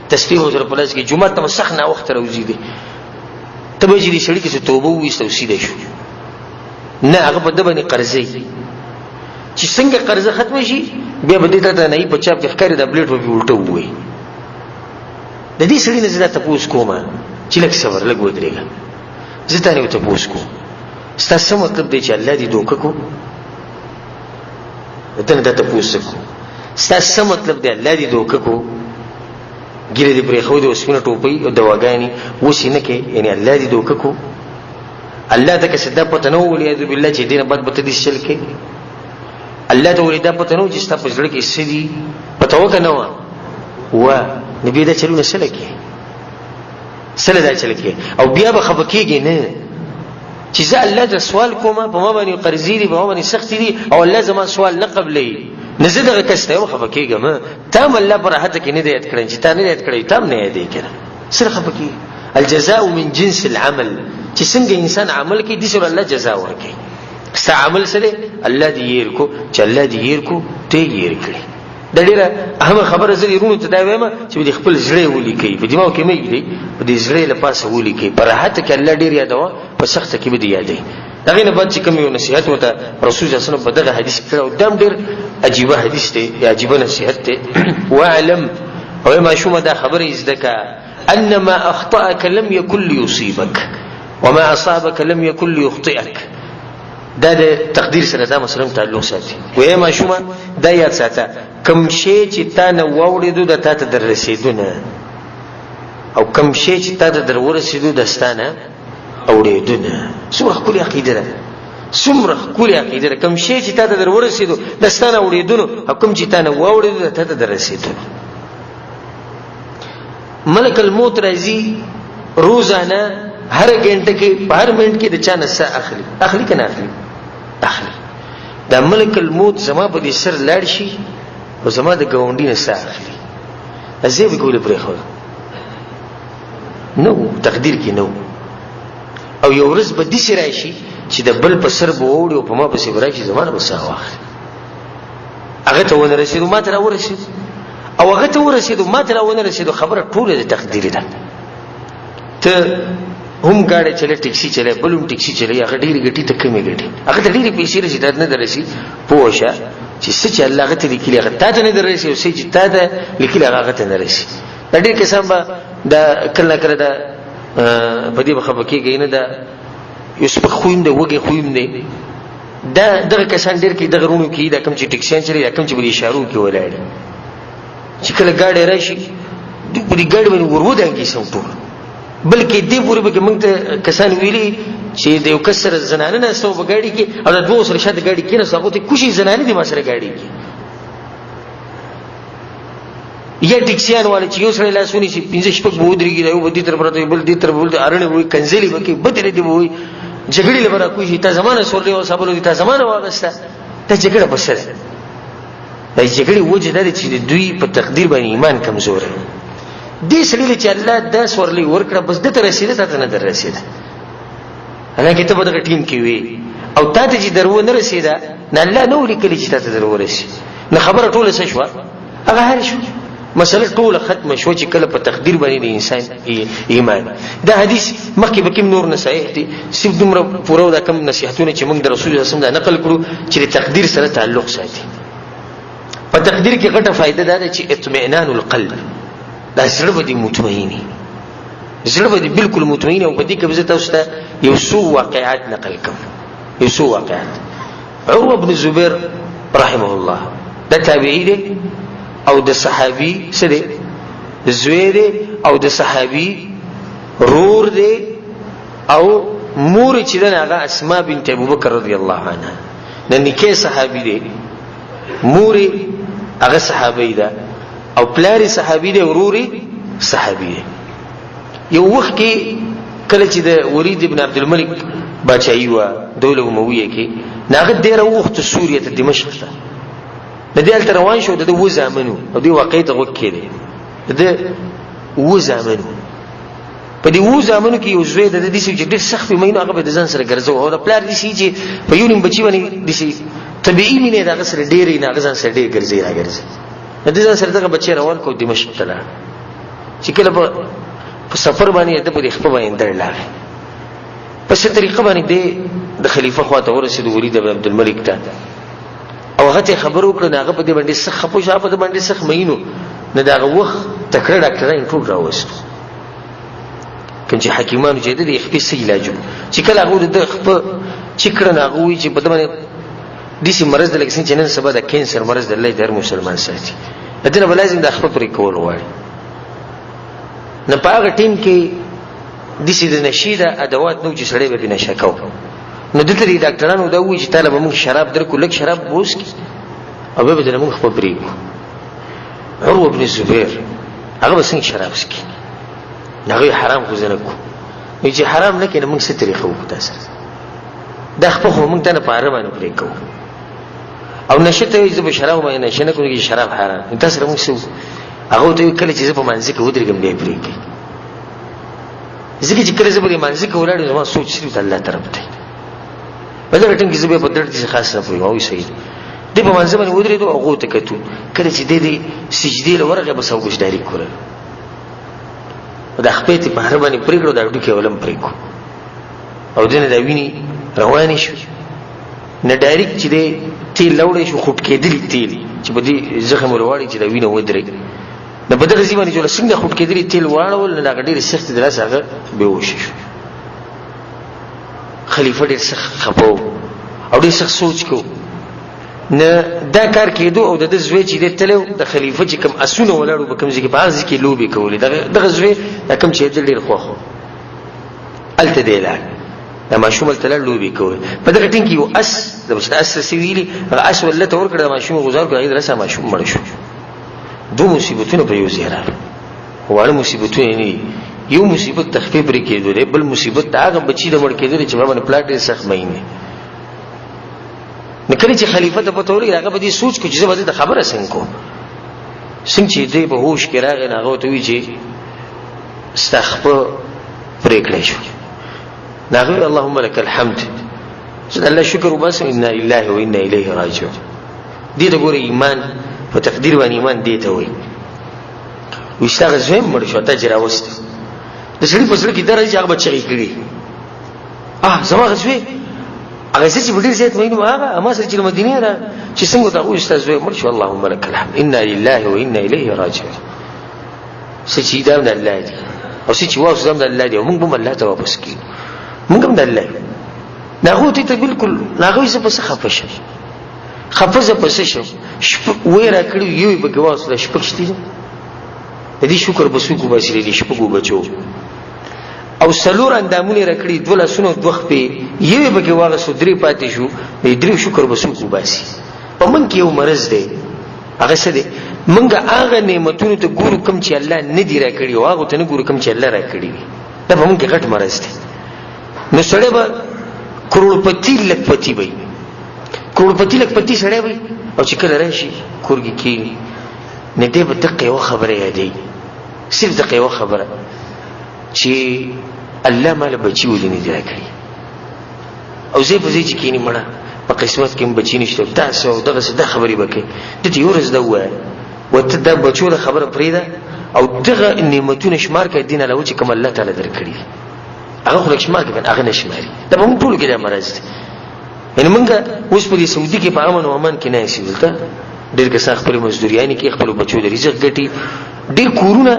تسبیح ورسره په لاس کې، جومات ته به سخت ناوخته راوځي دی، ته به چې دې سړي کې څه توبه وویسته او سیده شو. نه، هغه په ده باندې قرضه چې څنګه قرضه ختمه شي بیا به دې ته نه په چاپ کې ښکاري دا بلیټ به پرې الټه ووایي. د دې سړي نه زه دا تپوس کوم چې لږ صبر، لږ ودرېږه، زه تا نه یو تپوس کوم، ستا څه مطلب دی چې الله دې دوکه کو؟ ته نه دا تپوس کوم، ستا څه مطلب دی الله دې دوکه کو؟ ږیره دې پرېښودې او سپینه ټوپۍ او دواګانې اوس یې نه کوې، یعنې الله دې دوکه کو؟ الله ته که څه دا پته نه وه، والعیاذ بالله، چې دې نه بعد به ته داسې چل کوې. الله ته ولې دا پته نه و چې ستا په زړه کې څه دي؟ پته وه که نه وه؟ وه. نو بیا دا چلونه څه لګې؟ څه له دا چل کې؟ او بیا به خفه کېږې نه چې زه الله ته سوال کوم، په ما باندې قرضې دي، په ما باندې سختې دي، او الله زما سوال نه قبلوي، نو زه دغه کس ته یم خفه کېږم. تا هم الله په راحته کې نه دی یاد کړی، چې تا نه دی یاد کړی، تا هم نه یادوي که نه، سره خفه کېږي. الجزاء من جنس العمل، چې څنګه انسان عمل کوي داسې ورله الله جزا ورکوي. ستا عمل څه دی؟ الله دې هېر کو، چې الله دې هېر کو، ته یې هېر کړې. دا ډېره اهمه خبره زه دې وروڼو ته دا وایم چې د خپل زړه ولیکئ، په دماغ کې مه ږدئ، په دې زړه له پاسه ولیکئ. په راحت کې الله ډېر یادوه، په سخته کې به دې یادوي. د هغې نه بعد چې کوم یو نصیحت ورته رسول صلی الله علیه وسلم په دغه حدیث کې کړی، او دا هم ډېر عجیبه حدیث دی یا عجیبه نصیحت دی. واعلم، او ای ماشومه دا خبره یې زده کړه، ان ما اخطأك لم يكن ليصيبك وما اصابك لم يكن ليخطئك. دا د تقدیر سره دا مسله تعلق ساتي. وې ماشومه دا یاد ساته، کم شی چې تا نه واوړېدو د تا ته در رسېدو نه، او کم شی چې تا ته در ورسېدو د ستا نه اوړېدو نه. څومره ښکلې عقیده ده، څومره ښکلې عقیده ده. کم شی چې تا ته در ورسېدو د ستا نه اوړېدو نه، او کم چې تا نه واوړېدو د تا ته در رسېدو نه. ملک الموت راځي روزانه هر ګنټه کې، په هر منټ کې د چا نه ساه اخلي. اخلي که نه اخلي؟ اخلي. دا ملک الموت زما په دې سر لاړ شي او زما د ګاونډي نه ساه اخلي، زه به کولې پرېښودم؟ نه و تقدیر کې نه و. او یو ورځ به داسې راشي چې د بل په سر به ووړي او په ما پسې به راشي، زما نه به ساه واخلي. هغه ته ونه رسېدو، ما ته راورسېدو، او هغه ته ورسېدو، ما ته راونه رسېدو. خبره ټوله د تقدیر ده. ته هم ګاډی چلې، ټیکسي چلې، بل هم ټیکسي چلې، هغه ډېرې ګټي، ته کمې ګټي، هغه ته ډېرې پیسې رسي، تا ته نه درسي. پوه شه چې څه چې الله هغه ته لیکلي هغه تا ته نه درسي، او څه چې تا ته لیکلي هغه هغه ته نه رسي. دا ډېر کسان به دا کله کله دا په دې به خفه کېږي نه، دا یو سپک خوی هم دی، وږی خوی هم دی. دا دغه کسان ډېر کې دغه رونو کې، دا کوم چې ټیکسیان چلوي، دا کوم چې په دې اشارو کې ولاړ دي، چې کله ګاډی راشي دوی په دې ګاډي باندې ور ودانګي سم ټول. بلکې دې پورې به کې موږ ته کسان ویلي چې د یو کس سره زنانه ناسته وه په ګاډي کې، او د دوو سره شاته ګاډي کېناست، هغو ته کوشي زنانه دي ما سره ګاډي کې. یا ټیکسیان والا چې یو سړی لاس ونیسي، پنځه شپږ به ودرېږي، دا یو به دې طرف راته، بل دې طرف، بل ارڼې به وي، کنځلې به کوي، بدې ردې به وایي، جګړې له به راکوشي، تا زما نه سورلۍ وسابلو دي، تا زما نه واخیسته. دا جګړه په څه ده؟ د جګړې وجه دا ده چې د دوی په تقدیر باندې ایمان کمزوری دې سړي له چې الله دا سورلۍ ورکړه، بس ده ته رسېده، تا ته نه در رسېده. حالانکه ته په دغه ټیم کې وې او تا ته چې در ونه رسېده، نه الله نه و لیکلي چې تا ته در ورسي. نه خبره ټوله څه شوه؟ هغه حل شو، مسله ټوله ختمه شوه چې کله په تقدیر باندې د انسان ایمان. دا حدیث مخکې به کوم نور نصایح دي، صرف دومره پوره دا کوم نصیحتونه چې موږ د رسول الله صلی الله علیه وسلم دا نقل کړو چې د تقدیر سره تعلق ساتي. په تقدیر کې غټه فایده دا ده چې اطمینان القلب، دا زړه به دې مطمئني، زړه به دې بالکل مطمئن. او په دې کې به زه تاسو ته یو څو واقعات نقل کوم، یو څو واقعات. عروه بن زبیر رحمه الله دا تابعی دی او د صحابي څه دی؟ زوی دی، او د صحابي رور دی، او مور چې ده هغه اسماء بنت ابوبکر رضی الله عنها، د نیکه صحابي دی، مور هغه صحابي ده، او پلار صحابي دی، ورور صحابي دی. یو وخت کې کله چې د ولید ابن عبد الملک بادشاهي وه دوله امویه کې، نو هغه ډېره وغوښته سوریه ته، دمشق ته. د دې هلته روان شو، د ده اووه زامن وو، او دې واقعې ته غوږ کښېږدئ. د ده اووه زامن وو، په دې اوو زامنو کې یو زوی د ده داسې چې ډېر سخت وي مین، هغه به د ځان سره ګرځوه. او د پلار داسې چې په یو نیم بچي باندې داسې طبیعي مینه د هغه سره ډېرې، نه هغه ځان سره ډېر ګرځي راګرځي. د ده ځان سره دغه بچی روان کړو، دمشق ته لاړ. چې کله په سفر باندې د په دې خپه باندې درد لاغی، په څه طریقه باندې دی د خلیفه خواته ورسېد، ولید بن عبدالملک ته، او هغه ته خبر وکړه. نو هغه په دې باندې سخت خپه شو، هغه په دې باندې سخت مئین و. نو د هغه وخت تکړه ډاکټران ټول راوستو، کوم چې حکیمانو چې د دې خپې څه علاج وکړو. چې کله هغه د ده خپه چې کړه، نو هغه وایي چې په ده باندې داسې مرض دی لکه څنګه چې نن سبا د کینسر مرض دی، الله دې هر مسلمان ساتي، د دې نه به لازم د خپه پرې کول غواړي. نو په هغه ټیم کې داسې د نشې د ادوات نه و چې سړی به پرې نشه کوو. نو دلته د ډاکټرانو دا ووایي چې تا له به موږ شراب درکړو، لږ شراب به وڅکي. او بیا به درنه موږ خپه پرېږدو. عروه بن زبیر هغه به څنګه شراب څکي؟ هغه حرام خو زه نه کوم. نو چې حرام نه کړې، نو موږ څه طریقه وکړو تا سره؟ دا خپه خو موږ ته نه په هره باندې پرې کوو. او نشه ته وایي زه به شراب باندې نشه نه کوم، چې شراب حرام. نو تا سره موږ څه وکړو؟ هغه ورته وایي کله چې زه په مانځه کې ودرېږم بیا یې پرېږدي، ځکه چې کله زه په دې مانځه کې ولاړ یم، زما سوچ صرف د الله طرف دی. په دغه ټیم کې زه بیا په درد کې خاص نه پوهېږم. هغوی صحیح دی په مانځه باندې ودرېدو، هغو ته کتو. کله چې دی دې سجدې له ورغی، بس هغه ډایرکټ ورغی، دا خپې ته په هر باندې پرې کړو، دا هډوکی ولم پرې کړو، او دنه دا وینې روانې شوې. نه ډایرکټ چې دی تیل لوړی شو، خټکېدلي تیل چې په دې زخم ورواړي چې دا وینه ودرېږي. نو په دغه ځای باندې چې څنګه خټکېدلي تیل واړول، نو هغه ډېرې سختې د لاسه هغه بېهوشه شو. خلیفه ډېر سخت خفه و او ډېر سخت سوچ کو. نه دا کار کېدو، او د ده زوی چې دی تللی و، د خلیفه چې کوم اسونه ولاړ وو په کوم ځای کې، په هغه ځای کې لوبې کولې. دغه زوی دا کوم چې دی ډېر خوښ و، هلته دی لاړ. دا ماشوم هلته لاړ، لوبې کولې. په دغه ټیم کې یو اس، د بس اس څه ویلي، هغه اس ولته ورکړ، د ماشوم غوځار کړ، هغې د لاسه ماشوم مړ شو. دوه مصیبتونه په یو ځای راغلل، واړه مصیبتونه نه دي. یو مصیبت د خپې پرې کېدو دی، بل مصیبت د هغه بچي د مړ کېدو دی چې ما باندې پلار ډېر سخت مین دی. نو کله چې خلیفه ته پته ولګېده، هغه په دې سوچ کړو چې زه به دې ته خبره څنګه کوم. څنګه چې دی په هوش کې راغی، نو هغه ورته وویل چې ستا خپه پرې کړی شو. نو هغه وویل اللهم لک الحمد، زه د الله شکر وباسم، انا لله و انا الیه راجعون. دې ته ګوره ایمان په تقدیر باندې ایمان دې ته وایي. وایي ستا هغه زوی هم مړ شو، تا چې راوستی. د سړي په زړه کې دا راځي چې هغه به چغې کړي، زما هغه زوی، هغه زه چې په ډېر زیات مین وم، هغه ما سره چې له مدینې را چې څنګه ورته وویل ستا زوی مړ شو، اللهم لک الحمد، انا لله و انا الیه راجعون. څه چې دا هم د الله دي، او څه چې واوسو دا هم د الله دي، او موږ به هم الله ته واپس کېږو، موږ هم د الله یو. نو هغه ته بالکل، نو هغه زه په څه خفه شم، خفه زه په څه شم؟ ویې راکړي، یو یې پکې واوسو، دا شپږ شتي دي، د دې شکر به څوک وباسي د دې شپږو بچو؟ او څلور اندامونه یې راکړي، دوه لاسونه او دوه خپې، یو یې پکې واغستو، درې پاتې شو، د درې شکر به څوک وباسي؟ په موږ کې یو مرض دی، هغه څه دی؟ موږ هغه نعمتونو ته ګورو کوم چې الله نه دي راکړي، او هغو ته نه ګورو کوم چې الله راکړي وي. دا په موږ کې غټ مرض دی. نو سړی به کروړپتی لکپتی وي، کروړپتی لکپتی سړی وي، او چې کله راشي کور کې کښېني، نو دی به دقه یوه خبره یادوي، صرف دقه یوه خبره چې الله ماله بچي ولې نه دي راکړي. او ځای په ځای چې کښېني، مړه په قسمت کې هم بچي نشته، داسې او دغسې دا خبرې به کوي. ده ته یوه ورځ دا ووایه، ورته دا بچو له خبره پرېږده او دغه نعمتونه شمار کړه، دین علاوه چې کوم الله تعالی درکړي هغه خو لږ شمار کړه، هغه نه شماري. دا په موږ ټولو کې دا مرض دی. یعنې موږ اوس په دې سعودي کې په امن او امان کې نه یاست. دلته ډېر کسان خپلې مزدوریانې کوي، خپلو بچو د رزق ګټي، ډېر کورونه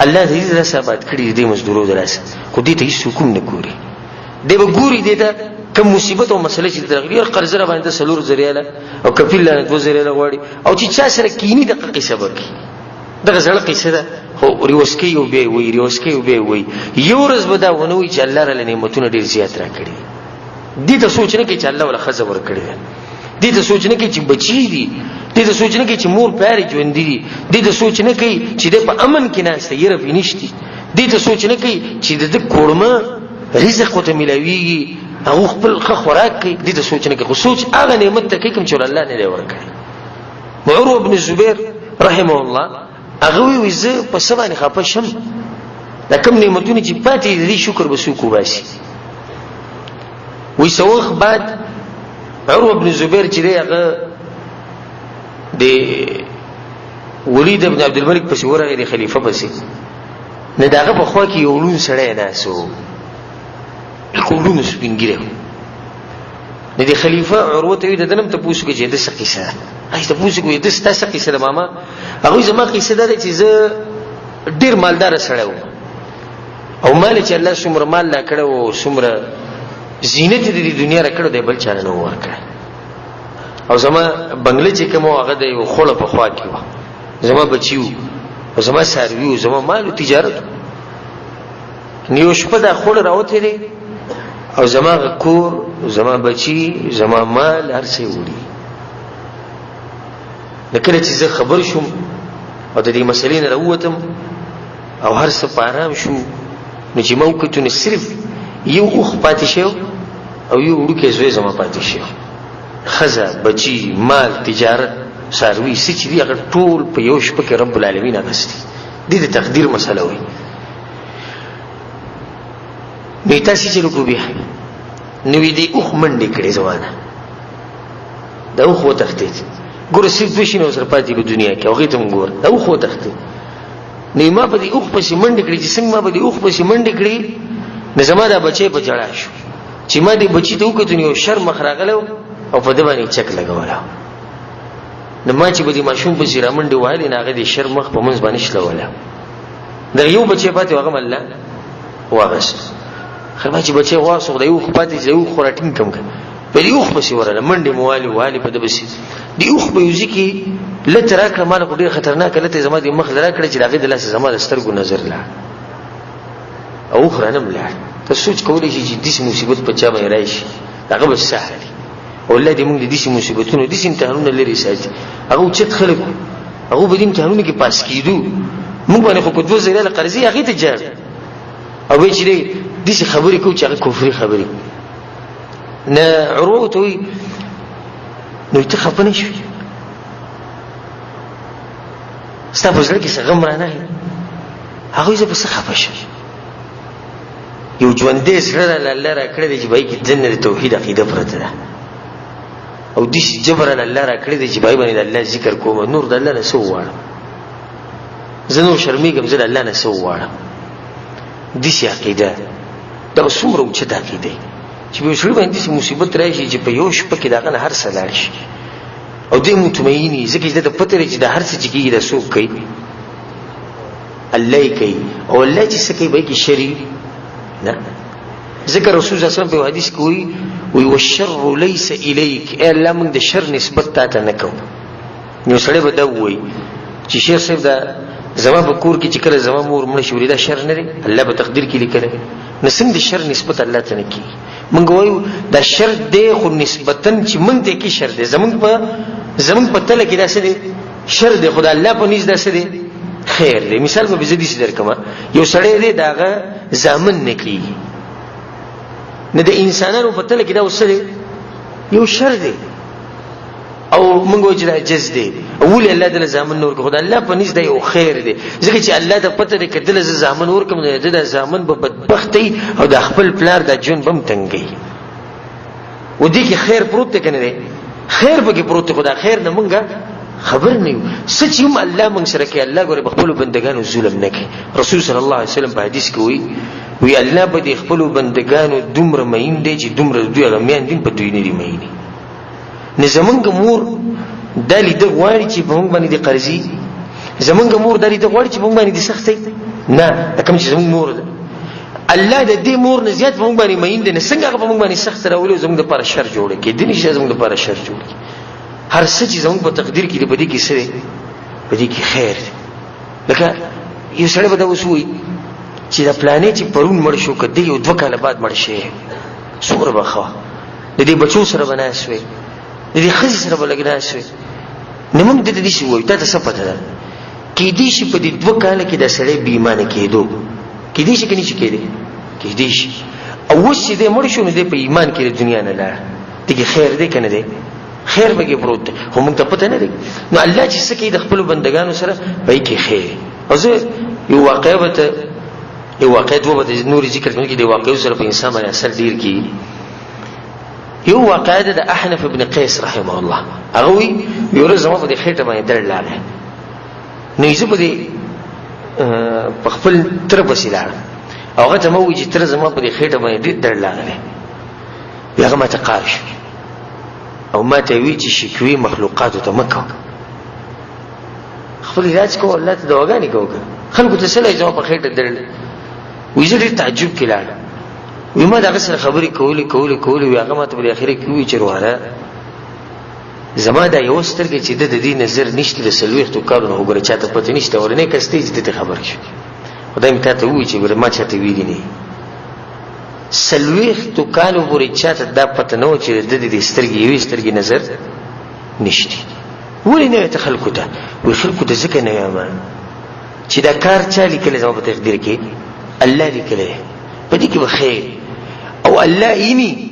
الله دې دې لاسه آباد کړي دې مزدورو د لاسه، خو دې ته هېڅ سکون نه ګوري. دی به ګوري دې ته کوم مصیبت او مسله چې راغلي، یار قرضه را باندې 4000 ریاله او کفیل لا 2000 ریاله غواړي، او چې چا سره کینی دغه قصه به کوي. دغه زړه قصه ده، خو ریوس کوي او بیا یې وایي، ریوس کوي او بیا یې وایي. یو ورځ به دا ونه وایي چې الله راله نعمتونه ډېر زیات راکړي. دې ته سوچ نه کوي چې الله وله ښځه ورکړې ده، دې ته سوچ نه کوي چې بچي دي، دې ته سوچ نه کوي چې مور پلار یې ژوندي دي، دې ته سوچ نه کوي چې دی په امن کې ناست دی، یره پرې نشتي، دې ته سوچ نه کوي چې د ده کورمه رزق ورته میلاویږي، هغه خپل ښه خوراک کوي، دې ته سوچ نه کوي. خو سوچ هغه نعمت ته کوي کوم چې الله نه دی ورکړی. عروه بن زبیر رحمه الله هغه وایي زه په څه باندې خفه شم؟ دا کوم نعمتونه چې پاتې دي، دې شکر به څوک وباسي؟ وایي څه وخت بعد عروه بن زبیر چې دی هغه د ولید بن عبدالملک پسې ورغی، د خلیفه پسې. نو د هغه په خوا کې یو ړوند سړی ناست و، بالکل ړوند سپین ږیری و. نو د خلیفه عروه ته وایي د ده نه هم تپوس وکړه چې د څه قصه ده. هغې تپوس وکړو د ستا څه قصه ده ماما؟ هغوی زما قصه دا ده چې زه ډېر مالداره سړی وم، او مال چې الله څومره مال راکړی و، څومره زینت د دې دنیا راکړی دی، بل چا نه و ورکړی. او زما بنګله چې کوم و هغه د یو خړه په خوا کې وه، زما بچي وو، او زما څاروي وو، زما مال و تجارت. نو یو شپه دا خړه راوتې دی، او زما کور، زما بچي، زما مال هر څه وړي. نو کله چې زه خبر شوم او د دې مسلې نه راووتم او هر څه په آرام شو، نو چې ما وکتو نو صرف یو اوښ پاتې شو او یو وړوکی زوی زما پاتې شو. ښځه، بچي، مال، تجارت، څاروي، څه چې دي هغه ټول په یو شپه کې رب العالمین اخیستي. دې د تقدیر مسله وایي. نو تاسو چې وکړو بیا نو دې اوښ منډې کړې ځوانه، دا اوښ وتښتېد. ګوره صرف دوه شیونه ورسره پاتې په دنیا کې، هغې ته هم ګوره، دا اوښ وتښتېد. نو ما په دې اوښ پسې منډې کړې، چې څنګه ما په دې اوښ پسې منډې کړې نو زما دا بچی په ژړا شو. چې ما دې بچي ته وکتل نو یو شر مخ راغلی او په ده باندې چک لګولی. نو ما چې په دې ماشوم پسې رامنډې وهلې نو هغه دې شر مخ په منځ باندې شلوله. دغه یو بچی پاتې و، هغه هم الله واخیست. خیر ما چې بچی واخیست، خو د یو اوښ پاتې چې د اوښ خو راټینګ کړم که په دې اوښ پسې ورغله، منډې مو والې والې په ده پسې. دې اوښ په یو ځای کې لته راکړه، ما له خو ډېره خطرناکه لته زما دې مخ له راکړه چې د هغې د لاسه زما د سترګو نظر لاړ او اوښ رانه هم لاړ. ته سوچ کولی شي چې داسې مصیبت په چا باندې راشي، هغه به څه حال وي؟ او الله دې موږ د داسې مصیبتونو، داسې امتحانونه لرې ساتي. هغه اوچت خلک وو، هغه په دې امتحانونو کې پاس کېدو. موږ باندې خو په 2000 ریاله قرضې هغې ته جار او وایي چې دی داسې خبرې کوو چې هغه کفري خبرې. نه عروه ورته وایي نو ته خفه نه شوې، ستا په زړه کې څه غم رانه غی؟ هغوی زه په څه خفه شم؟ یو ژوندی زړه راله الله راکړی دی چې په هغې کې دننه د توحید عقیده پرته ده، او داسې جبر راله الله راکړی دی چې په هغې باندې د الله ذکر کوم، نور د الله نه څه وغواړم؟ زه نور شرمېږم، زه د الله نه څه وغواړم؟ داسې عقیده دا به څومره اوچته عقیده وي چې په یو سړي باندې داسې مصیبت راشي چې په یو شپه کې د هغه نه هر څه لاړ شي او دی مطمئن وي، ځکه چې ده ته پته لري چې دا هر څه چې کېږي دا څوک کوي؟ الله یې کوي، او الله چې څه کوي به کې شر نه. ځکه رسول صلی الله علیه وسلم په یو حدیث کې وایي، وایي والشر لیس الیک، ای الله موږ د شر نسبت تا ته نه کوو. نو سړی به دا ووایي چې شیخ صاحب دا زما په کور کې چې کله زما مور مړه شي، ولې دا شر نه دی؟ الله په تقدیر کې لیکلی، نو څنګه د شر نسبت الله ته نه کېږي؟ موږ وایو دا شر دی، خو نسبتاً چې موږ ته کې شر دی، زموږ په تله کې دا څه دی؟ شر دی، خو د الله په نزد دا څه دی؟ خیر دی. مثال به زه داسې درکړم، یو سړی دی د هغه زامن نه کېږي، نو د انسانانو په تله کې دا اوس څه دی؟ یو شر دی، او موږ وایو چې دا عجز دی، او ولې الله دله زامن نه ورکړي؟ خو د الله په نزد دا یو خیر دی، ځکه چې الله ته پته دی که دله زه زامن ورکړم نو د ده زامن به بدبخته وي او د خپل پلار دا ژوند به هم تنګوي. و دې کې خیر پروت دی که نه دی؟ خیر پکې پروت دی، خو دا خیر نه موږ خبر نه یو. څه چې هم الله موږ سره کوي، الله ګورې په خپلو بندګانو ظلم نه کوي. رسول صلی الله علیه وسلم په حدیث کې وایي، وایي الله په دې خپلو بندګانو دومره مین دی چې دومره دوی هغه میان دي په دوی نه دي مینې. نو زمونږ مور دا لیده غواړي چې په موږ باندې دې قرضي، زمونږ مور دا لیده غواړي چې په موږ باندې دې سختي نه، دا کوم چې زمونږ مور ده، الله د دې مور نه زیات په موږ باندې مین دی، نو څنګه هغه په موږ باندې سخت راولي او زمونږ دپاره شر جوړ کړي؟ دې نشي زمونږ دپاره شر جوړ کړي. هر څه چې زمونږ په تقدیر کې دی، په دې کې څه دی؟ په دې کې خیر دی. لکه یو سړی به دا اوس ووایي چې دا پلانی چې پرون مړ شو، که دی یو دوه کاله بعد مړ شي څومره به ښه وه، د دې بچو سره به ناست وي، د دې ښځې سره به لږ ناست وي. نو موږ ده ته داسې ووایو، تا ته څه پته ده؟ کېدای شي په دې دوه کاله کې دا سړی بې ایمانه کېدو، کېدای شي که نه شي کېدی؟ کېدای شي. او اوس چې دی مړ شو نو دی په ایمان کې د دنیا نه لاړ، دې کې خیر دی که نه دی؟ خیر پکې پروت دی، خو موږ ته پته نه دی. نو الله چې څه کوي د خپلو بندګانو سره، په هغې کې خیر. او زه یو واقعه به ته، یو واقعه دوه به ته نورې ذکر کړم چې د واقعو سره په انسان باندې اثر ډېر کېږي. یو واقعه ده د احنف ابن قیس رحمه الله. هغه وایي یو ورځ زما په دې خېټه باندې درد لاغی، نو زه په دې په خپل تره پسې لاړم، او هغه ته ما وویل چې تره زما په دې خېټه باندې ډېر درد لاغلی. بیا هغه ماته قار شو او ما ته یې وویل چې شکوې مخلوقاتو ته مه کوه، خپل علاج کوه، الله ته دواګانې کوه، خلکو ته څه لایي زما په خېټه درد. وایي زه ډېر تعجب کې لاړم. وی ما د هغه سره خبرې کولې کولې کولې، وی هغه ماته په دې اخره کې وویل چې وروره زما دا یوه سترګه چې ده د دې نظر نشته د 40 کالو نه، وګوره چاته پته نشته، اورنی کس دی چې ده ته خبر شو، خدای مې تاته وویل چې ګوره ما چاته ویلي نه، 40 کالو پورې چاته دا پته نه وه چې د ده د دې سترګې یوې سترګې نظر نشته. ولې نه ته خلکو ته؟ وایي خلکو ته ځکه نه وایم چې دا کار چا لیکلی زما په تقدیر کې؟ الله لیکلی دی، په دې کې به خیر او الله ایني،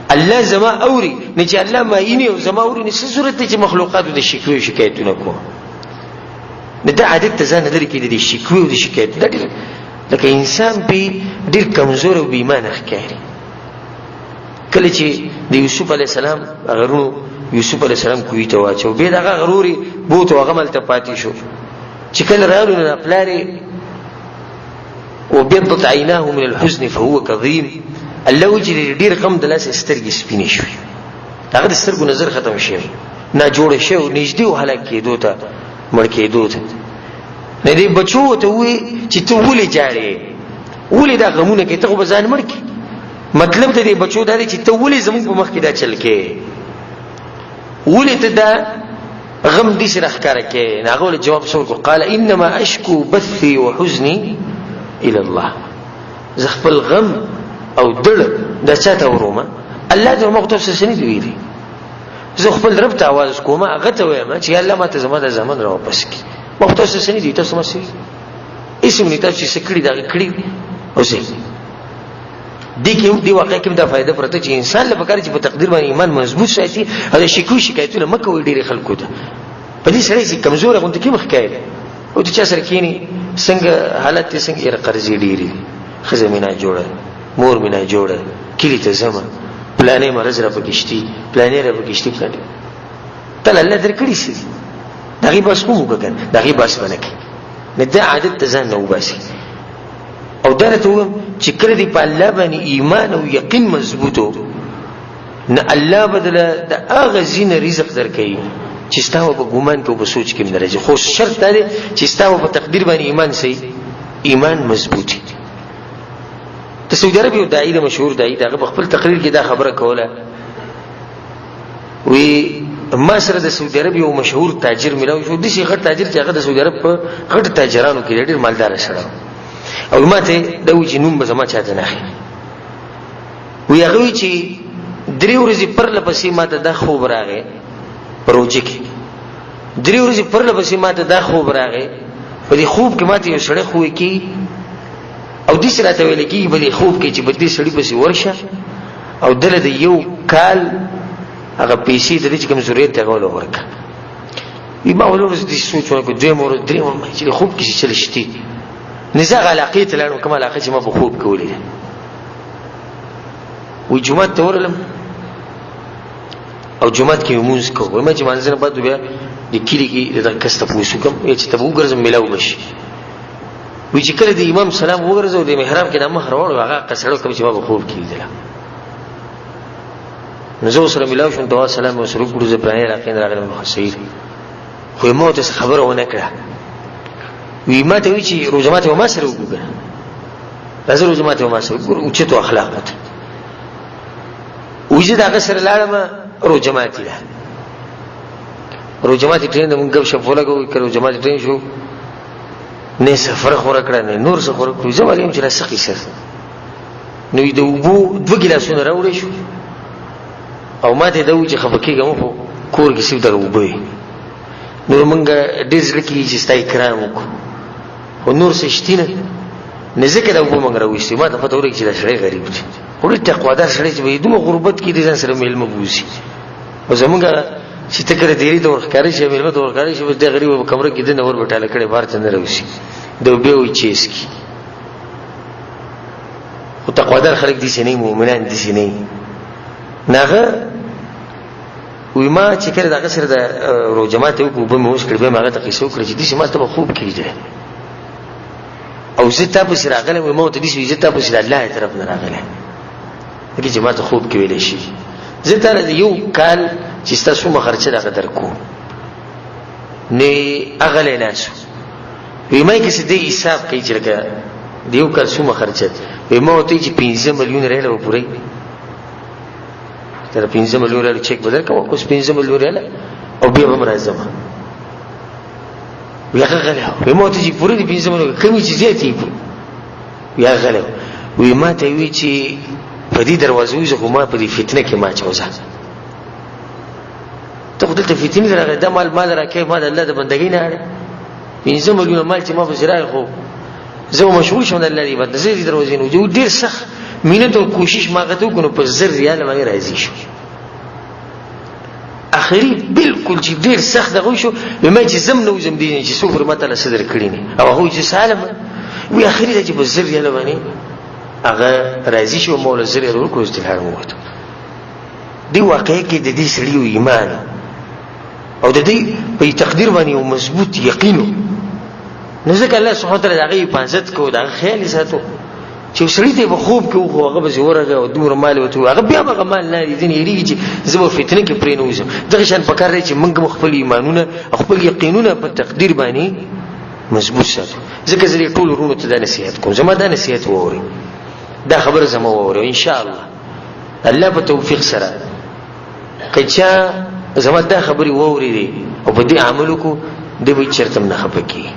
الله زما اوري. نه چې الله ما ایني او زما اوري، نو څه ضرورت دی چې مخلوقاتو د شکوې او شکایتونه کوم؟ نو دا عادت ته ځان لرې کړي، د دې شکوې او د شکایت. دا ډېر لکه انسان پې ډېر کمزور او بې ایمانه ښکاري. کله چې د یوسف علیه السلام هغه وروڼو یوسف علیه السلام کوهي ته واچو، بیا د هغه غرور یې بوتو، هغه هم هلته پاتې شو. چې کله راغلو نو دا پلار یې وبيضت عيناه من الحزن فهو كظيم، الله وایي چې د ډېر غم د لاسه سترګې سپینې شوې، هغه د سترګو نظر ختم شوی، نه جوړ شوی، نږدې و هلاک کېدو ته، مړ کېدو ته. نه دې بچو ته ووایي چې ته ولې ژاړې، ولې دا غمونه کوې، ته خو به ځان مړ کړې. مطلب د دې بچو دا دی چې ته ولې زموږ په مخ کې دا چل کې، ولې ته دا غم دې سره ښکاره کې؟ نو هغه ول جواب څه ورکړو؟ قال انما اشکو بثي وحزني الى الله. زه خپل غم او دړ دا چاته وروم؟ الله ته. ما خو تاسو څه نه دي ویلي، زه خپل رب ته اواز کوم، هغه ته وایم چې الله ما ته زما د زمن را واپس کړي. ما خو تاسو څه نه دي، تاسو ما څه اسم نه، تاسو چې څه کړي دا کړي. او څه دې کې هم، دې واقع کې هم دا فایده پرته چې انسان له پکار چې په تقدیر باندې ایمان مضبوط ساتي او د شکوې شکایتونه مه کوئ ډېرې خلکو ته. په دې سړی چې کمزوری غوندې کې مخکې او چې چا سره کښېني، څنګه حالت دی، څنګه یې قرضې ډېرې دي، ښځه مې نه جوړه، مور مې نه جوړه، کلي ته ځمه، پلانې مرض را پکې شتي، پلانې را پکې شتي، پلانې تل الله درکړي څه دي، د هغې بحث هم وکړه که نه، د هغې بحث به نه کوي. نو دا عادت ته ځان نه وباسي. او دا راته ووایم چې کله دې په الله باندې ایمان او یقین مضبوطو، نه الله به دله د هغه ځای نه رزق درکوي چې ستا په ګمان کې او په سوچ کې هم نه راځي. خو شرط دا دی چې ستا په تقدیر باندې ایمان صحیح، ایمان مضبوط وي. د سعودي عرب یو داعي، د مشهور داعي، د هغه په خپل تقریر کې دا خبره کوله، وی ما سره د سعودي عرب یو مشهور تاجر ملاو شو، داسې غټ تاجر چې هغه د سعودي عرب په غټ تاجرانو کې ډېر مالدار سړی، او ما ته دا وی چې نوم به زما چاته نه اخلي. وی هغه وی چې درې ورځې پرله پسې ما ته دا خوب راغی په روژه کې، درې ورځې پرله پسې ما ته دا خوب راغی. په دې خوب کې ما ته یو سړی خوی کوي او داسې راته ویل کېږي په دې خوب کې چې په دې سړي پسې ورشه او دله د یو کال هغه پیسې د دې چې کوم ضرورت دی هغه له ورکړه. وی ما اول ورځ داسې سوچ ونه کړ، دویمه ورځ، درېیمه ورځ، چې خوب کې څه چل شتي. نو زه هغه علاقې ته لاړم کومه علاقه چې ما په خوب کې ولیده. وی جومات ته ورغلم او جومات کې لمونځ کوو. وایي ما چې لمانځه نه بعد بیا د کلي کې د دغه کس تپوس وکړم، یا چې ته به وګرځم میلاو به شي. وی چې کله د امام سلام وګرځو، د محراب کې د مخ راوړو، هغه قصړو کوم چې ما په خوب کې لیدله. نو زه ورسره میلاو شوم، دعا سلام مې ورسره وکړو، زه پلانې علاقې نه راغلم. خو صحیح خو یې ما ورته څه خبره ونه کړه. وی ما ته وی چې روژه ماته به ما سره وکړو که نه، راځه روژه ماته به ما سره وکړو. اوچتو اخلاقو ته وی زه د هغه سره لاړم روژه ماتي له روژه ماتي ټرین د مونږ ګپ شپ ولګو. که روژه ماتي ټرین شو، نه سفر خوره کړه نه نور څه خوره کړو. زه ولیم چې دا څه قصه؟ نو د اوبو دوه ګیلاسونه راوړی شو او ما ته دا و چې خفه کېږه مه، خو کور کې صرف دغه اوبه وي. نور مونږ ډېر زړه کېږي چې ستا اکرام وکړو، خو نور څه شتي نه، نو ځکه دا اوبه مونږ راویستې. ما ته پته ولګي چې دا سړی غریب دی، خو ډېر تقوادار سړی چې به یې دومره غربت کې د ځان سره مېلمه بوځي. او زمونږ چې ته کله دیرې ته ورښکاره شي، مېلمه ته ورښکاره شي، بس دی غریب په کمره کې دننه ور بټاله کړی، بهر ته نه راوځي، د اوبه وایي چې څکي. خو تقوادار خلک داسې نه، مؤمنان داسې نه. نو هغه وی ما چې کله د هغه سره د روژه ماتې وکړو، اوبه مې وڅښلې، بیا مې هغه ته قصه وکړه چې داسې ما ته به خوب کې لیدلی او زه تا پسې راغلی. وی ما ورته داسې وي، زه تا پسې د الله طرف نه راغلی، ځکه چې ما ته خوب کې ویلی شي. زه تا له یو کال چې ستا څومره خرچه ده هغه درکوم. نو هغه لی ناست وی ما کې څه دی حساب کوي چې لکه د یو کال څومره خرچه. وی ما ورته چې 5 میلیون ریاله به پوره، تر 5 میلیون ریاله چک به درکوم، اوس 5 میلیون ریاله او بیا به هم راځم. وی هغه غلی. وی ما ورته چې پوره دي 5 میلیون، کمې چې زیاتې یې؟ وی هغه غلی. وی ما ته وی چې په دې دروازه وځه، خو ما په دې فتنه کې ما چوزه. ته خو دلته فتنې ته راغلی، دا مال مال راکوې، ما د الله د بندګۍ نه اړې. 5 میلیونه مال چې ما پسې راغی، خو زه به مشغول شوم د الله د عبادت، زه دې دروازې نه وځم. ډېر سخت مینت او کوشش ما هغه ته وکړو، نو په 1000 ریاله باندې راضي شو. اخري بالکل چې ډېر سخت دغه شو، ما چې زم نه وځم دې چې څوک ما ته له صدر کړي نه، او هغوی چې سالم وي. اخري دا چې په 1000 ریاله باندې هغه راضي شو، ما له 1000 ریاله ورکړو، چې لاړم ووتم. دې واقعې کې د دې سړي یو ایمان او د دې په تقدیر باندې یو مضبوط یقین، نو ځکه الله سبحانه وتعالی د هغې حفاظت کو، د هغه خیال یې ساتو چې سړي ته په خوب کې وخو هغه به ورغی او دومره مال یې ورته، هغه بیا هم هغه مال نه دی، ځینې یېرېږي چې زه به فتنه کې پرې نه وځم. دغه شان پکار دی چې موږ هم خپل ایمانونه او خپل یقینونه په تقدیر باندې مضبوط ساتو. ځکه زه دې ټولو وروڼو ته دا نصیحت کوم، زما دا نصیحت واورئ، دا خبره زما واورئ، ان شاء الله الله په توفیق سره که چا زما دا خبرې واورېدې او په دې عمل وکړو، دی به چېرته هم نه خفه کېږي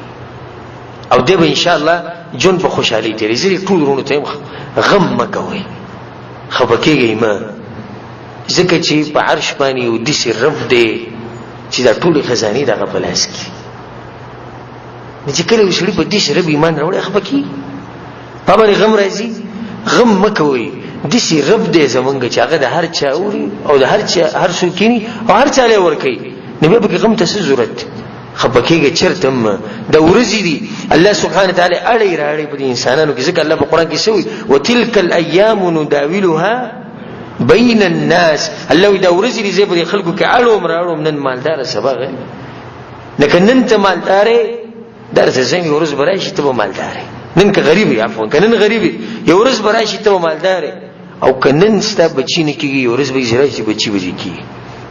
او دی به انشاءالله ژوند په خوشحالۍ تېروي. زه دې ټول وروڼو ته یم، غم مه کوئ، خفه کېږئ مه، ځکه چې په عرش باندې یو داسې رب دی چې دا ټولې خزانې د هغه په لاس کې. نو چې کله یو سړي په داسې رب ایمان راوړی، خفه کېږي، په باندې غم راځي. غم مه کوئ، داسې رب دی زمونږ چې هغه د هر چا اوري او د هر چا هر څوک کیني او هر چا له ورکوي، نو بیا پکې غم ته څه ضرورت دی؟ خفه کېږي چېرته هم د ورځې دي الله سبحانه وتعالی اړوي رااړوي په دې انسانانو کې. ځکه الله په قرآن کې څه وایي؟ وتلک الایام نداولها بین الناس. الله وایي دا ورځې دي، زه په دې خلکو کې اړوم رااړوم، نن مالداره سبا غیر، لکه نن ته مالدار یې درته زم، یو ورځ به راشي ته به مالدار یې. نن که غریب یې، عفوا، که نن غریب یې، یو ورځ به راشي ته به مالدار یې. او که نن ستا بچي نه کېږي، یو ورځ به داسې راشي چې بچي به دې کېږي.